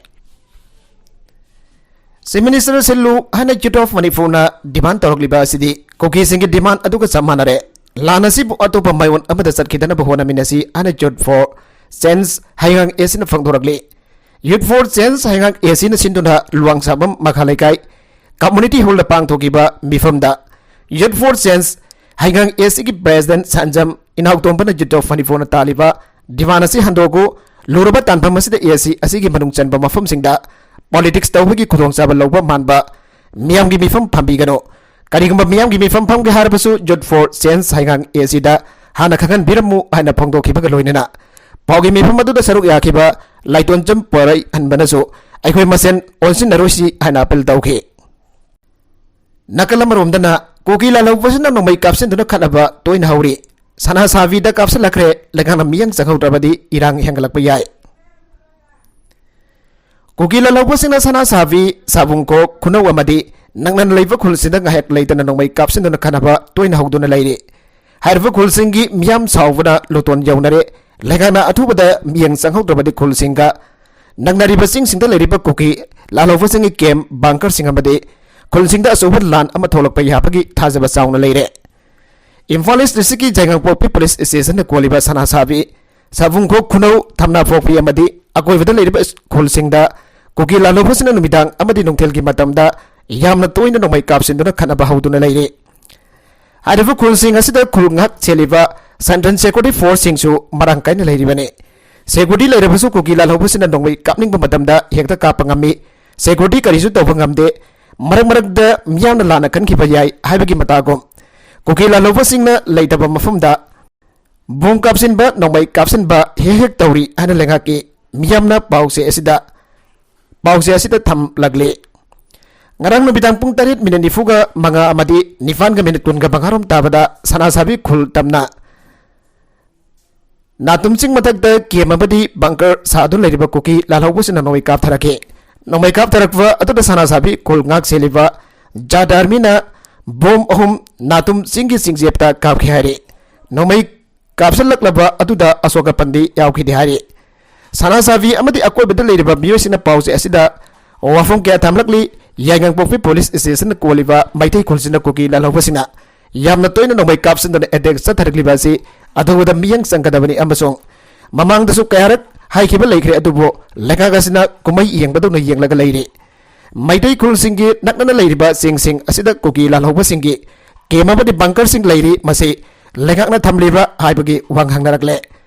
ꯆꯤꯐ ꯃꯤꯅꯤꯁꯇꯔ ꯁꯤꯜꯂꯨ ꯍꯥꯏꯅ ꯌꯨꯠ ꯑꯣꯐ ꯃꯅꯤꯄꯨꯔꯅ ꯗꯤꯃꯥꯟ ꯇꯧꯔꯛꯂꯤꯕ ꯑꯁꯤꯗꯤ ꯀꯨꯀꯤꯁꯤꯡꯒꯤ ꯗꯤꯃꯥꯟ ꯑꯗꯨꯒ ꯆꯞ ꯃꯥꯟꯅꯔꯦ꯫ ꯂꯥꯟ ꯑꯁꯤꯕꯨ ꯑꯇꯣꯞꯄ ꯃꯥꯏꯑꯣꯟ ꯑꯃꯗ ꯆꯠꯈꯤꯗꯅꯕ ꯍꯣꯠꯅꯃꯤꯟꯅꯁꯤ ꯍꯥꯏꯅ ꯌꯨꯠ ꯐꯣꯔ ꯆꯦꯟꯖ ꯍꯩꯉꯥꯡ ꯑꯦꯁꯤꯅ ꯐꯣꯡꯗꯣꯔꯛꯂꯤ꯫ ꯌꯨꯠ ꯐꯣꯔ ꯆꯦꯟꯖ ꯍꯩꯉꯥꯡ ꯑꯦꯁꯤꯅ ꯁꯤꯟꯗꯨꯅ ꯂꯨꯋꯥꯡꯁꯥꯡꯕꯝ ꯃꯈꯥ ꯂꯩꯀꯥꯏ ꯀꯝꯃꯨꯅꯤꯇꯤ ꯍꯣꯜꯗ ꯄꯥꯡꯊꯣꯛꯈꯤꯕ ꯃꯤꯐꯝꯗ ꯌꯨꯠ ꯐꯣꯔ ꯆꯦꯟꯖ ꯍꯩꯉꯥꯡ ꯑꯦꯁꯤꯒꯤ ꯄ꯭ꯔꯦꯁꯤꯗꯦꯟꯠ ꯁꯟꯖꯝ ꯏꯅꯥꯎꯇꯣꯝꯕꯅ ꯌꯨꯠ ꯑꯣꯐ ꯃꯅꯤꯄꯨꯔꯅ ꯇꯥꯜꯂꯤꯕ ꯗꯤꯃꯥꯟ ꯑꯁꯤ ꯍꯟꯗꯣꯛꯎ, ꯂꯨꯔꯕ ꯇꯥꯟꯐꯝ ꯑꯁꯤꯗ ꯑꯦ ꯁꯤ ꯑꯁꯤꯒꯤ ꯃꯅꯨꯡ ꯆꯟꯕ ꯃꯐꯝꯁꯤꯡꯗ politics ꯇꯧꯕꯒꯤ ꯈꯨꯗꯣꯡꯆꯥꯕ ꯂꯧꯕ ꯃꯥꯟꯕ ꯃꯤꯌꯥꯝꯒꯤ ꯃꯤꯐꯝ ꯐꯝꯕꯤꯒꯅꯨ꯫ ꯀꯔꯤꯒꯨꯝꯕ ꯃꯤꯌꯥꯝꯒꯤ ꯃꯤꯐꯝ ꯐꯝꯒꯦ ꯍꯥꯏꯔꯕꯁꯨ Youth for Change ꯍꯩꯉꯥꯡ ꯑꯦ ꯁꯤꯗ ꯍꯥꯟꯅ ꯈꯪꯍꯟꯕꯤꯔꯝꯃꯨ ꯍꯥꯏꯅ ꯐꯣꯡꯗꯣꯛꯈꯤꯕꯒ ꯂꯣꯏꯅꯅ ꯄꯥꯎꯒꯤ ꯃꯤꯐꯝ ꯑꯗꯨꯗ ꯁꯔꯨꯛ ꯌꯥꯈꯤꯕ ꯂꯥꯏꯇꯣꯟꯆꯝ ꯄꯣꯏꯔꯩꯍꯟꯕꯅꯁꯨ ꯑꯩꯈꯣꯏ ꯃꯁꯦꯟ ꯑꯣꯟꯁꯤꯟꯅꯔꯣꯏꯁꯤ ꯍꯥꯏꯅ appeal ꯇꯧꯈꯤ꯫ ꯅꯥꯀꯜ ꯑꯃꯔꯣꯝꯗꯅ ꯀꯨꯀꯤ ꯂꯥꯜꯍꯧꯕꯁꯤꯅ ꯅꯣꯡꯃꯩ ꯀꯥꯞꯁꯤꯟꯗꯨꯅ ꯈꯠꯅꯕ ꯇꯣꯏꯅ ꯍꯧꯔꯤ꯫ ꯁꯅꯥ ꯁꯥꯕꯤꯗ ꯀꯥꯞꯁꯤꯜꯂꯛꯈ꯭ꯔꯦ, ꯂꯩꯉꯥꯛꯅ ꯃꯤꯠꯌꯦꯡ ꯆꯪꯍꯧꯗ꯭ꯔꯕꯗꯤ ꯏꯔꯥꯡ ꯍꯦꯟꯒꯠꯂꯛꯄ ꯌꯥꯏ꯫ ꯀꯨꯀꯤ ꯂꯥꯜꯍꯧꯕꯁꯤꯡꯅ ꯁꯅꯥ ꯁꯥꯕꯤ, ꯁꯥꯕꯨꯡꯈꯣꯛ, ꯈꯨꯅꯧ ꯑꯃꯗꯤ ꯅꯛꯅꯅ ꯂꯩꯕ ꯈꯨꯜꯁꯤꯡꯗ ꯉꯥꯏꯍꯥꯛ ꯂꯩꯇꯅ ꯅꯣꯡꯃꯩ ꯀꯥꯞꯁꯤꯟꯗꯨꯅ ꯈꯠꯅꯕ ꯇꯣꯏꯅ ꯍꯧꯗꯨꯅ ꯂꯩꯔꯤ꯫ ꯍꯥꯏꯔꯤꯕ ꯈꯨꯜꯁꯤꯡꯒꯤ ꯃꯤꯌꯥꯝ ꯁꯥꯎꯕꯅ ꯂꯣꯇꯣꯟ ꯌꯧꯅꯔꯦ꯫ ꯂꯩꯉꯥꯛꯅ ꯑꯊꯨꯕꯗ ꯃꯤꯠꯌꯦꯡ ꯆꯪꯍꯧꯗ꯭ꯔꯕꯗꯤ ꯈꯨꯜꯁꯤꯡꯒ ꯅꯛꯅꯔꯤꯕ ꯆꯤꯡꯁꯤꯡꯗ ꯂꯩꯔꯤꯕ ꯀꯨꯀꯤ ꯂꯥꯜꯍꯧꯕꯁꯤꯡꯒꯤ camp bunkerꯁꯤꯡ ꯑꯃꯗꯤ ꯈꯨꯜꯁꯤꯡꯗ ꯑꯆꯧꯕ ꯂꯥꯟ ꯑꯃ ꯊꯣꯛꯂꯛꯄ ꯌꯥꯕꯒꯤ ꯊꯥꯖꯕ ꯆꯥꯎꯅ ꯂꯩꯔꯦ꯫ ꯏꯝꯐꯥꯜ East Districtꯀꯤ ꯖꯥꯏꯉꯥꯡꯄꯣꯛꯄꯤ police stationꯅ ꯀꯣꯜꯂꯤꯕ ꯁꯅꯥ ꯁꯥꯕꯤ, ꯁꯥꯕꯨꯡꯈꯣꯛ, ꯈꯨꯅꯧ, ꯊꯝꯅꯥꯄꯣꯛꯄꯤ ꯑꯃꯗꯤ ꯑꯀꯣꯏꯕꯗ ꯂꯩꯔꯤꯕ ꯈꯨꯜꯁꯤꯡꯗ ꯀꯨꯀꯤ ꯂꯥꯜꯍꯧꯕꯁꯤꯡꯅ ꯅꯨꯃꯤꯗꯥꯡ ꯑꯃꯗꯤ ꯅꯨꯡꯊꯤꯜꯒꯤ ꯃꯇꯝꯗ ꯌꯥꯝꯅ ꯇꯣꯏꯅ ꯅꯣꯡꯃꯩ ꯀꯥꯞꯁꯤꯟꯗꯨꯅ ꯈꯠꯅꯕ ꯍꯧꯗꯨꯅ ꯂꯩꯔꯤ꯫ ꯍꯥꯏꯔꯤꯕ ꯈꯨꯜꯁꯤꯡ ꯑꯁꯤꯗ ꯈꯨꯜ ꯉꯥꯛ ꯁꯦꯜꯂꯤꯕ central security forceꯁꯤꯡꯁꯨ ꯃꯔꯥꯡ ꯀꯥꯏꯅ ꯂꯩꯔꯤꯕꯅꯤ꯫ Security ꯂꯩꯔꯕꯁꯨ ꯀꯨꯀꯤ ꯂꯥꯜꯍꯧꯕꯁꯤꯅ ꯅꯣꯡꯃꯩ ꯀꯥꯞꯅꯤꯡꯕ ꯃꯇꯝꯗ ꯍꯦꯛꯇ ꯀꯥꯞꯄ ꯉꯝꯃꯤ꯫ Security ꯀꯔꯤꯁꯨ ꯇꯧꯕ ꯉꯝꯗꯦ꯫ ꯃꯔꯛ ꯃꯔꯛꯇ ꯃꯤꯌꯥꯝꯅ ꯂꯥꯟꯅ ꯈꯟꯈꯤꯕ ꯌꯥꯏ ꯍꯥꯏꯕꯒꯤ ꯃꯇꯥꯒꯨꯝ ꯀꯨꯀꯤ ꯂꯥꯜꯍꯧꯕꯁꯤꯡꯅ ꯂꯩꯇꯕ ꯃꯐꯝꯗ ꯕꯣꯝ ꯀꯥꯞꯁꯤꯟꯕ, ꯅꯣꯡꯃꯩ ꯀꯥꯞꯁꯤꯟꯕ ꯍꯦꯛ ꯍꯦꯛ ꯇꯧꯔꯤ ꯍꯥꯏꯅ ꯂꯩꯉꯥꯛꯀꯤ ꯃꯤꯌꯥꯝꯅ ꯄꯥꯎꯆꯦ ꯑꯁꯤꯗ, ꯄꯥꯎꯆꯦ ꯑꯁꯤꯗ ꯊꯝꯂꯛꯂꯤ꯫ ꯉꯔꯥꯡ ꯅꯨꯃꯤꯗꯥꯡ ꯄꯨꯡ ꯇꯔꯦꯠ minute ꯅꯤꯐꯨꯒ ꯃꯉꯥ ꯑꯃꯗꯤ ꯅꯤꯄꯥꯟꯒ minute ꯀꯨꯟꯒ ꯃꯉꯥꯔꯣꯝ ꯇꯥꯕꯗ ꯁꯅꯥꯁꯥꯕꯤ ꯈꯨꯜ ꯇꯝꯅ ꯅꯥꯇꯨꯝ ꯆꯤꯡ ꯃꯊꯛꯇ camp ꯑꯃꯗꯤ bunker ꯁꯥꯗꯨꯅ ꯂꯩꯔꯤꯕ ꯀꯨꯀꯤ ꯂꯥꯜꯍꯧꯕꯁꯤꯡꯅ ꯅꯣꯡꯃꯩ ꯀꯥꯞꯊꯔꯛꯈꯤ꯫ ꯅꯣꯡꯃꯩ ꯀꯥꯞꯊꯔꯛꯄ ꯑꯗꯨꯗ ꯁꯅꯥꯁꯥꯕꯤ ꯈꯨꯜ ꯉꯥꯛ ꯁꯦꯜꯂꯤꯕ Jat Armyꯅ ꯕꯣꯝ ꯑꯍꯨꯝ ꯅꯥꯇꯨꯝ ꯆꯤꯡꯒꯤ ꯆꯤꯡꯆꯦꯞꯇ ꯀꯥꯞꯈꯤ ꯍꯥꯏꯔꯤ꯫ ꯅꯣꯡꯃꯩ ꯀꯥꯞꯁꯤꯜꯂꯛꯂꯕ ꯑꯗꯨꯗ ꯑꯁꯣꯛ ꯑꯄꯟꯗꯤ ꯌꯥꯎꯈꯤꯗꯦ ꯍꯥꯏꯔꯤ꯫ ꯁꯅꯥꯁꯥꯕꯤ ꯑꯃꯗꯤ ꯑꯀꯣꯏꯕꯗ ꯂꯩꯔꯤꯕ ꯃꯤꯑꯣꯏꯁꯤꯡꯅ ꯄꯥꯎꯆꯦ ꯑꯁꯤꯗ ꯋꯥꯐꯝ ꯀꯌꯥ ꯊꯝꯂꯛꯂꯤ꯫ ꯌꯥꯏꯉꯪꯄꯣꯛꯄꯤ police stationꯅ ꯀꯣꯜꯂꯤꯕ ꯃꯩꯇꯩ ꯈꯨꯜꯁꯤꯡꯅ ꯀꯨꯀꯤ ꯂꯥꯜꯍꯧꯕꯁꯤꯡꯅ ꯌꯥꯝꯅ ꯇꯣꯏꯅ ꯅꯣꯡꯃꯩ ꯀꯥꯞꯁꯤꯟꯗꯨꯅ attack ꯆꯠꯊꯔꯛꯂꯤꯕ ꯑꯁꯤ ꯑꯊꯨꯕꯗ ꯃꯤꯠꯌꯦꯡ ꯆꯪꯒꯗꯕꯅꯤ ꯑꯃꯁꯨꯡ ꯃꯃꯥꯡꯗꯁꯨ ꯀꯌꯥꯔꯛ ꯍꯥꯏꯈꯤꯕ ꯂꯩꯈ꯭ꯔꯦ, ꯑꯗꯨꯕꯨ ꯂꯩꯉꯥꯛ ꯑꯁꯤꯅ ꯀꯨꯝꯍꯩ ꯌꯦꯡꯕꯗꯧꯅ ꯌꯦꯡꯂꯒ ꯂꯩꯔꯤ꯫ ꯃꯩꯇꯩ ꯈꯨꯜꯁꯤꯡꯒꯤ ꯅꯛꯅꯅ ꯂꯩꯔꯤꯕ ꯆꯤꯡꯁꯤꯡ ꯑꯁꯤꯗ ꯀꯨꯀꯤ ꯂꯥꯜꯍꯧꯕꯁꯤꯡꯒꯤ camp ꯑꯃꯗꯤ bunkerꯁꯤꯡ ꯂꯩꯔꯤ, ꯃꯁꯤ ꯂꯩꯉꯥꯛꯅ ꯊꯝꯂꯤꯕ꯭ꯔꯥ ꯍꯥꯏꯕꯒꯤ ꯋꯥꯍꯪ ꯍꯪꯅꯔꯛꯂꯦ꯫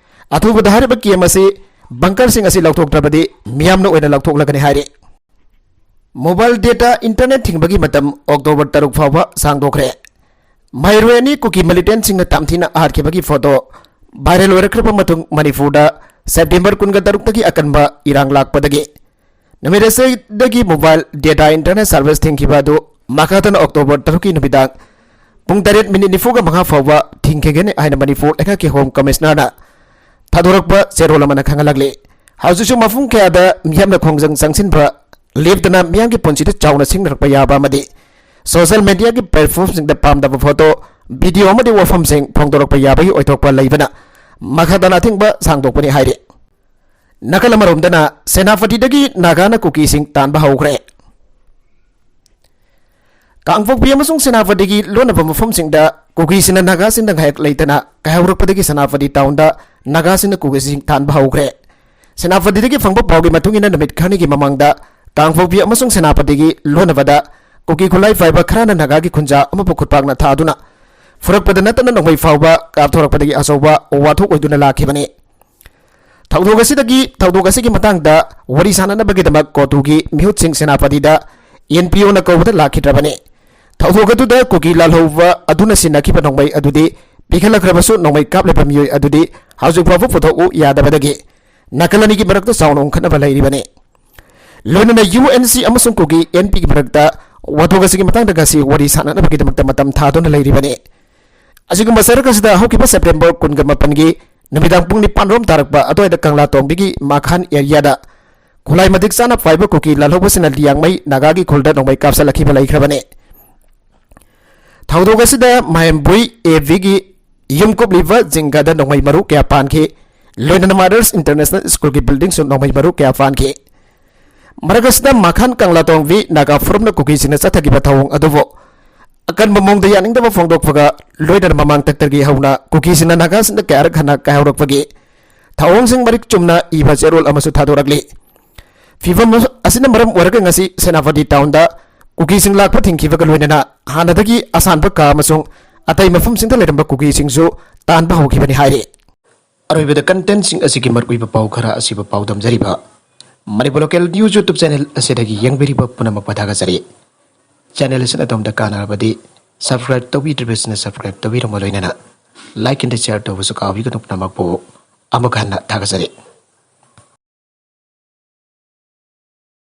ꯑꯊꯨꯕꯗ ꯍꯥꯏꯔꯤꯕ camp ꯑꯁꯤ ꯕꯪꯀꯔꯁꯤꯡ ꯑꯁꯤ ꯂꯧꯊꯣꯛꯇ꯭ꯔꯕꯗꯤ ꯃꯤꯌꯥꯝꯅ ꯑꯣꯏꯅ ꯂꯧꯊꯣꯛꯂꯒꯅꯤ ꯍꯥꯏꯔꯤ꯫ ꯃꯣꯕꯥꯏꯜ ꯗꯦꯇꯥ ꯏꯟꯇꯔꯅꯦꯠ ꯊꯤꯡꯕꯒꯤ ꯃꯇꯝ ꯑꯣꯛꯇꯣꯕꯔ ꯇꯔꯨꯛ ꯐꯥꯎꯕ ꯁꯥꯡꯗꯣꯛꯈ꯭ꯔꯦ꯫ ꯃꯍꯩꯔꯣꯏ ꯑꯅꯤ ꯀꯨꯀꯤ ꯃꯤꯂꯤꯇꯦꯟꯁꯤꯡꯅ ꯇꯝꯊꯤꯅ ꯍꯥꯠꯈꯤꯕꯒꯤ ꯐꯣꯇꯣ ꯚꯥꯏꯔꯦꯜ ꯑꯣꯏꯔꯛꯈ꯭ꯔꯕ ꯃꯇꯨꯡ ꯃꯅꯤꯄꯨꯔꯗ ꯁꯦꯞꯇꯦꯝꯕꯔ ꯀꯨꯟꯒ ꯇꯔꯨꯛꯇꯒꯤ ꯑꯀꯟꯕ ꯏꯔꯥꯡ ꯂꯥꯛꯄꯗꯒꯤ ꯅꯨꯃꯤꯠ ꯑꯁꯤꯗꯒꯤ ꯃꯣꯕꯥꯏꯜ ꯗꯦꯇꯥ ꯏꯟꯇꯔꯅꯦꯠ ꯁꯥꯔꯚꯤꯁ ꯊꯤꯡꯈꯤꯕ ꯑꯗꯨ ꯃꯈꯥ ꯇꯥꯅ ꯑꯣꯛꯇꯣꯕꯔ ꯇꯔꯨꯛꯀꯤ ꯅꯨꯃꯤꯗꯥꯡ ꯄꯨꯡ ꯇꯔꯦꯠ ꯃꯤꯅꯤꯠ ꯅꯤꯐꯨꯒ ꯃꯉꯥ ꯐꯥꯎꯕ ꯊꯤꯡꯈꯤꯒꯅꯤ ꯍꯥꯏꯅ ꯃꯅꯤꯄꯨꯔ ꯂꯩꯉꯥꯛꯀꯤ ꯍꯣꯝ ꯀꯃꯤꯁꯅꯔꯅ ꯊꯥꯗꯣꯔꯛꯄ ꯆꯦꯔꯣꯜ ꯑꯃꯅ ꯈꯪꯍꯜꯂꯛꯂꯤ꯫ ꯍꯧꯖꯤꯛꯁꯨ ꯃꯐꯝ ꯀꯌꯥꯗ ꯃꯤꯌꯥꯝꯅ ꯈꯣꯡꯖꯪ ꯆꯪꯁꯤꯟꯕ ꯂꯦꯞꯇꯅ ꯃꯤꯌꯥꯝꯒꯤ ꯄꯨꯟꯁꯤꯗ ꯆꯥꯎꯅ ꯁꯤꯡꯅꯔꯛꯄ ꯌꯥꯕ ꯑꯃꯗꯤ ꯁꯣꯁꯤꯌꯦꯜ ꯃꯦꯗꯤꯌꯥꯒꯤ ꯄ꯭ꯂꯦꯠꯐꯣꯝꯁꯤꯡꯗ ꯄꯥꯝꯗꯕ ꯐꯣꯇꯣ, ꯚꯤꯗꯤꯑꯣ ꯑꯃꯗꯤ ꯋꯥꯐꯝꯁꯤꯡ ꯐꯣꯡꯗꯣꯔꯛꯄ ꯌꯥꯕꯒꯤ ꯑꯣꯏꯊꯣꯛꯄ ꯂꯩꯕꯅ ꯃꯈꯥ ꯇꯥꯅ ꯑꯊꯤꯡꯕ ꯁꯥꯡꯗꯣꯛꯄꯅꯤ ꯍꯥꯏꯔꯤ꯫ ꯅꯥꯀꯜ ꯑꯃꯔꯣꯝꯗꯅ ꯁꯦꯅꯥꯄꯇꯤꯗꯒꯤ ꯅꯥꯒꯥꯅ ꯀꯨꯀꯤꯁꯤꯡ ꯇꯥꯟꯕ ꯍꯧꯈ꯭ꯔꯦ꯫ ꯀꯥꯡꯄꯣꯛꯄꯤ ꯑꯃꯁꯨꯡ ꯁꯦꯅꯥꯄꯇꯤꯒꯤ ꯂꯣꯟꯅꯕ ꯃꯐꯝꯁꯤꯡꯗ ꯀꯨꯀꯤꯁꯤꯡꯅ ꯅꯥꯒꯥꯁꯤꯡꯗ ꯉꯥꯏꯍꯥꯛ ꯂꯩꯇꯅ ꯀꯥꯏꯍꯧꯔꯛꯄꯗꯒꯤ ꯁꯦꯅꯥꯄꯇꯤ ꯇꯥꯎꯟꯗ ꯅꯥꯒꯥꯁꯤꯡꯅ ꯀꯨꯀꯤꯁꯤꯡ ꯇꯥꯟꯕ ꯍꯧꯈ꯭ꯔꯦ꯫ ꯁꯦꯅꯥꯄꯇꯤꯗꯒꯤ ꯐꯪꯕ ꯄꯥꯎꯒꯤ ꯃꯇꯨꯡ ꯏꯟꯅ ꯅꯨꯃꯤꯠ ꯈꯔꯅꯤꯒꯤ ꯃꯃꯥꯡꯗ ꯀꯥꯡꯄꯣꯛꯄꯤ ꯑꯃꯁꯨꯡ ꯁꯦꯅꯥꯄꯇꯤꯒꯤ ꯂꯣꯟꯅꯕꯗ ꯀꯨꯀꯤ ꯈꯨꯠꯂꯥꯏ ꯄꯥꯏꯕ ꯈꯔꯅ ꯅꯥꯒꯥꯒꯤ ꯈꯨꯟꯖꯥ ꯑꯃꯕꯨ ꯈꯨꯠꯄꯥꯛꯅ ꯊꯥꯗꯨꯅ ꯐꯨꯔꯛꯄꯗ ꯅꯠꯇꯅ ꯅꯣꯡꯃꯩ ꯐꯥꯎꯕ ꯀꯥꯞꯊꯣꯔꯛꯄꯗꯒꯤ ꯑꯆꯧꯕ ꯋꯥꯊꯣꯛ ꯑꯣꯏꯗꯨꯅ ꯂꯥꯛꯈꯤꯕꯅꯤ꯫ ꯊꯧꯗꯣꯛ ꯑꯁꯤꯗꯒꯤ, ꯊꯧꯗꯣꯛ ꯑꯁꯤꯒꯤ ꯃꯇꯥꯡꯗ ꯋꯥꯔꯤ ꯁꯥꯟꯅꯅꯕꯒꯤꯗꯃꯛ ꯀꯣꯇꯨꯒꯤ ꯃꯤꯍꯨꯠꯁꯤꯡ ꯁꯦꯅꯥꯄꯇꯤꯗ ꯑꯦꯟ ꯄꯤ ꯑꯣꯅ ꯀꯧꯕꯗ ꯂꯥꯛꯈꯤꯗ꯭ꯔꯕꯅꯤ꯫ ꯊꯧꯗꯣꯛ ꯑꯗꯨꯗ ꯀꯨꯀꯤ ꯂꯥꯜꯍꯧꯕ ꯑꯗꯨꯅ ꯁꯤꯟꯅꯈꯤꯕ ꯅꯣꯡꯃꯩ ꯑꯗꯨꯗꯤ ꯄꯤꯈꯠꯂꯛꯈ꯭ꯔꯕꯁꯨ ꯅꯣꯡꯃꯩ ꯀꯥꯞꯂꯤꯕ ꯃꯤꯑꯣꯏ ꯑꯗꯨꯗꯤ ꯍꯧꯖꯤꯛ ꯐꯥꯎꯕ ꯄꯨꯊꯣꯛꯎ ꯌꯥꯗꯕꯗꯒꯤ ꯅꯥꯀꯜ ꯑꯅꯤꯒꯤ ꯃꯔꯛꯇ ꯆꯥꯎꯅ ꯎꯪꯈꯠꯅꯕ ꯂꯩꯔꯤꯕꯅꯤ꯫ ꯂꯣꯏꯅꯅ ꯌꯨ ꯑꯦꯟ ꯁꯤ ꯑꯃꯁꯨꯡ ꯀꯨꯀꯤ ꯑꯦꯟ ꯄꯤꯒꯤ ꯃꯔꯛꯇ ꯋꯥꯊꯣꯛ ꯑꯁꯤꯒꯤ ꯃꯇꯥꯡꯗ ꯉꯁꯤ ꯋꯥꯔꯤ ꯁꯥꯟꯅꯅꯕꯒꯤꯗꯃꯛꯇ ꯃꯇꯝ ꯊꯥꯗꯨꯅ ꯂꯩꯔꯤꯕꯅꯤ꯫ ꯑꯁꯤꯒꯨꯝꯕ ꯆꯔꯛ ꯑꯁꯤꯗ ꯍꯧꯈꯤꯕ ꯁꯦꯞꯇꯦꯝꯕꯔ ꯀꯨꯟꯒ ꯃꯥꯄꯟꯒꯤ ꯅꯨꯃꯤꯗꯥꯡ ꯄꯨꯡ ꯅꯤꯄꯥꯟ ꯔꯣꯝ ꯇꯥꯔꯛꯄ ꯑꯗꯨꯋꯥꯏꯗ ꯀꯪꯂꯥ ꯇꯣꯡꯕꯤꯒꯤ ꯃꯈꯥꯟ ꯑꯦꯔꯤꯌꯥꯗ ꯈꯨꯠꯂꯥꯏ ꯃꯇꯤꯛ ꯆꯥꯅ ꯄꯥꯏꯕ ꯀꯨꯀꯤ ꯂꯥꯜꯍꯧꯕꯁꯤꯡꯅ ꯂꯤꯌꯥꯡꯃꯩ ꯅꯥꯒꯥꯒꯤ ꯈꯨꯜꯗ ꯅꯣꯡꯃꯩ ꯀꯥꯞꯁꯤꯜꯂꯛꯈꯤꯕ ꯂꯩꯈ꯭ꯔꯕꯅꯤ꯫ ꯊꯧꯗꯣꯛ ꯑꯁꯤꯗ ꯃꯥꯌꯦꯝꯕꯨꯏ ꯑꯦ ꯚꯤꯒꯤ ꯌꯨꯝ ꯀꯨꯞꯂꯤꯕ ꯖꯤꯡꯒꯗ ꯅꯣꯡꯃꯩ ꯃꯔꯨ ꯀꯌꯥ ꯄꯥꯟꯈꯤ꯫ ꯂꯣꯏꯅꯅ ꯃꯥꯗꯔꯁ ꯏꯟꯇꯔꯅꯦꯁꯅꯦꯜ ꯁ꯭ꯀꯨꯜꯒꯤ ꯕꯤꯜꯗꯤꯡꯁꯨ ꯅꯣꯡꯃꯩ ꯃꯔꯨ ꯀꯌꯥ ꯄꯥꯟꯈꯤ꯫ ꯃꯔꯛ ꯑꯁꯤꯗ ꯃꯈꯥꯟ ꯀꯪꯂꯥꯇꯣꯡꯕꯤ ꯅꯥꯒꯥ ꯐꯣꯔꯝꯅ ꯀꯨꯀꯤꯁꯤꯡꯅ ꯆꯠꯊꯈꯤꯕ ꯊꯧꯑꯣꯡ ꯑꯗꯨꯕꯨ ꯑꯀꯟꯕ ꯃꯑꯣꯡꯗ ꯌꯥꯅꯤꯡꯗꯕ ꯐꯣꯡꯗꯣꯛꯄꯒ ꯂꯣꯏꯅꯅ ꯃꯃꯥꯡ ꯇꯛꯇꯒꯤ ꯍꯧꯅ ꯀꯨꯀꯤꯁꯤꯡꯅ ꯅꯥꯒꯥꯁꯤꯡꯗ ꯀꯌꯥꯔꯛ ꯍꯟꯅ ꯀꯥꯏꯍꯧꯔꯛꯄꯒꯤ ꯊꯧꯑꯣꯡꯁꯤꯡ ꯃꯔꯤꯛ ꯆꯨꯝꯅ ꯏꯕ ꯆꯦꯔꯣꯜ ꯑꯃꯁꯨ ꯊꯥꯗꯣꯔꯛꯂꯤ꯫ ꯐꯤꯕꯝ ꯑꯁꯤꯅ ꯃꯔꯝ ꯑꯣꯏꯔꯒ ꯉꯁꯤ ꯁꯦꯅꯥꯄꯇꯤ ꯇꯥꯎꯟꯗ ꯀꯨꯀꯤꯁꯤꯡ ꯂꯥꯛꯄ ꯊꯤꯡꯈꯤꯕꯒ ꯂꯣꯏꯅꯅ ꯍꯥꯟꯅꯗꯒꯤ ꯑꯁꯥꯟꯕ ꯀꯥ ꯑꯃꯁꯨꯡ ꯑꯇꯩ ꯃꯐꯝꯁꯤꯡꯗ ꯂꯩꯔꯝꯕ ꯀꯨꯀꯤꯁꯤꯡꯁꯨ ꯇꯥꯟꯕ ꯍꯧꯈꯤꯕꯅꯤ ꯍꯥꯏꯔꯤ꯫ ꯑꯔꯣꯏꯕꯗ contentꯁꯤꯡ ꯑꯁꯤꯒꯤ ꯃꯔꯨꯑꯣꯏꯕ ꯄꯥꯎ ꯈꯔ ꯑꯁꯤꯕꯨ ꯄꯥꯎꯗꯝꯖꯔꯤꯕ Manipur Local News YouTube channel ꯑꯁꯤꯗꯒꯤ ꯌꯦꯡꯕꯤꯔꯤꯕ ꯄꯨꯝꯅꯃꯛꯄꯨ ꯊꯥꯒꯠꯆꯔꯤ꯫ Channel ꯑꯁꯤꯅ ꯑꯗꯣꯝꯗ ꯀꯥꯟꯅꯔꯕꯗꯤ subscribe ꯇꯧꯕꯤꯗ꯭ꯔꯤꯕꯁꯤꯅ subscribe ꯇꯧꯕꯤꯔꯝꯕ ꯂꯣꯏꯅꯅ like and share ꯇꯧꯕꯁꯨ ꯀꯥꯎꯕꯤꯒꯅꯨ꯫ ꯄꯨꯝꯅꯃꯛꯄꯨ ꯑꯃꯨꯛ ꯍꯟꯅ ꯊꯥꯒꯠꯆꯔꯤ꯫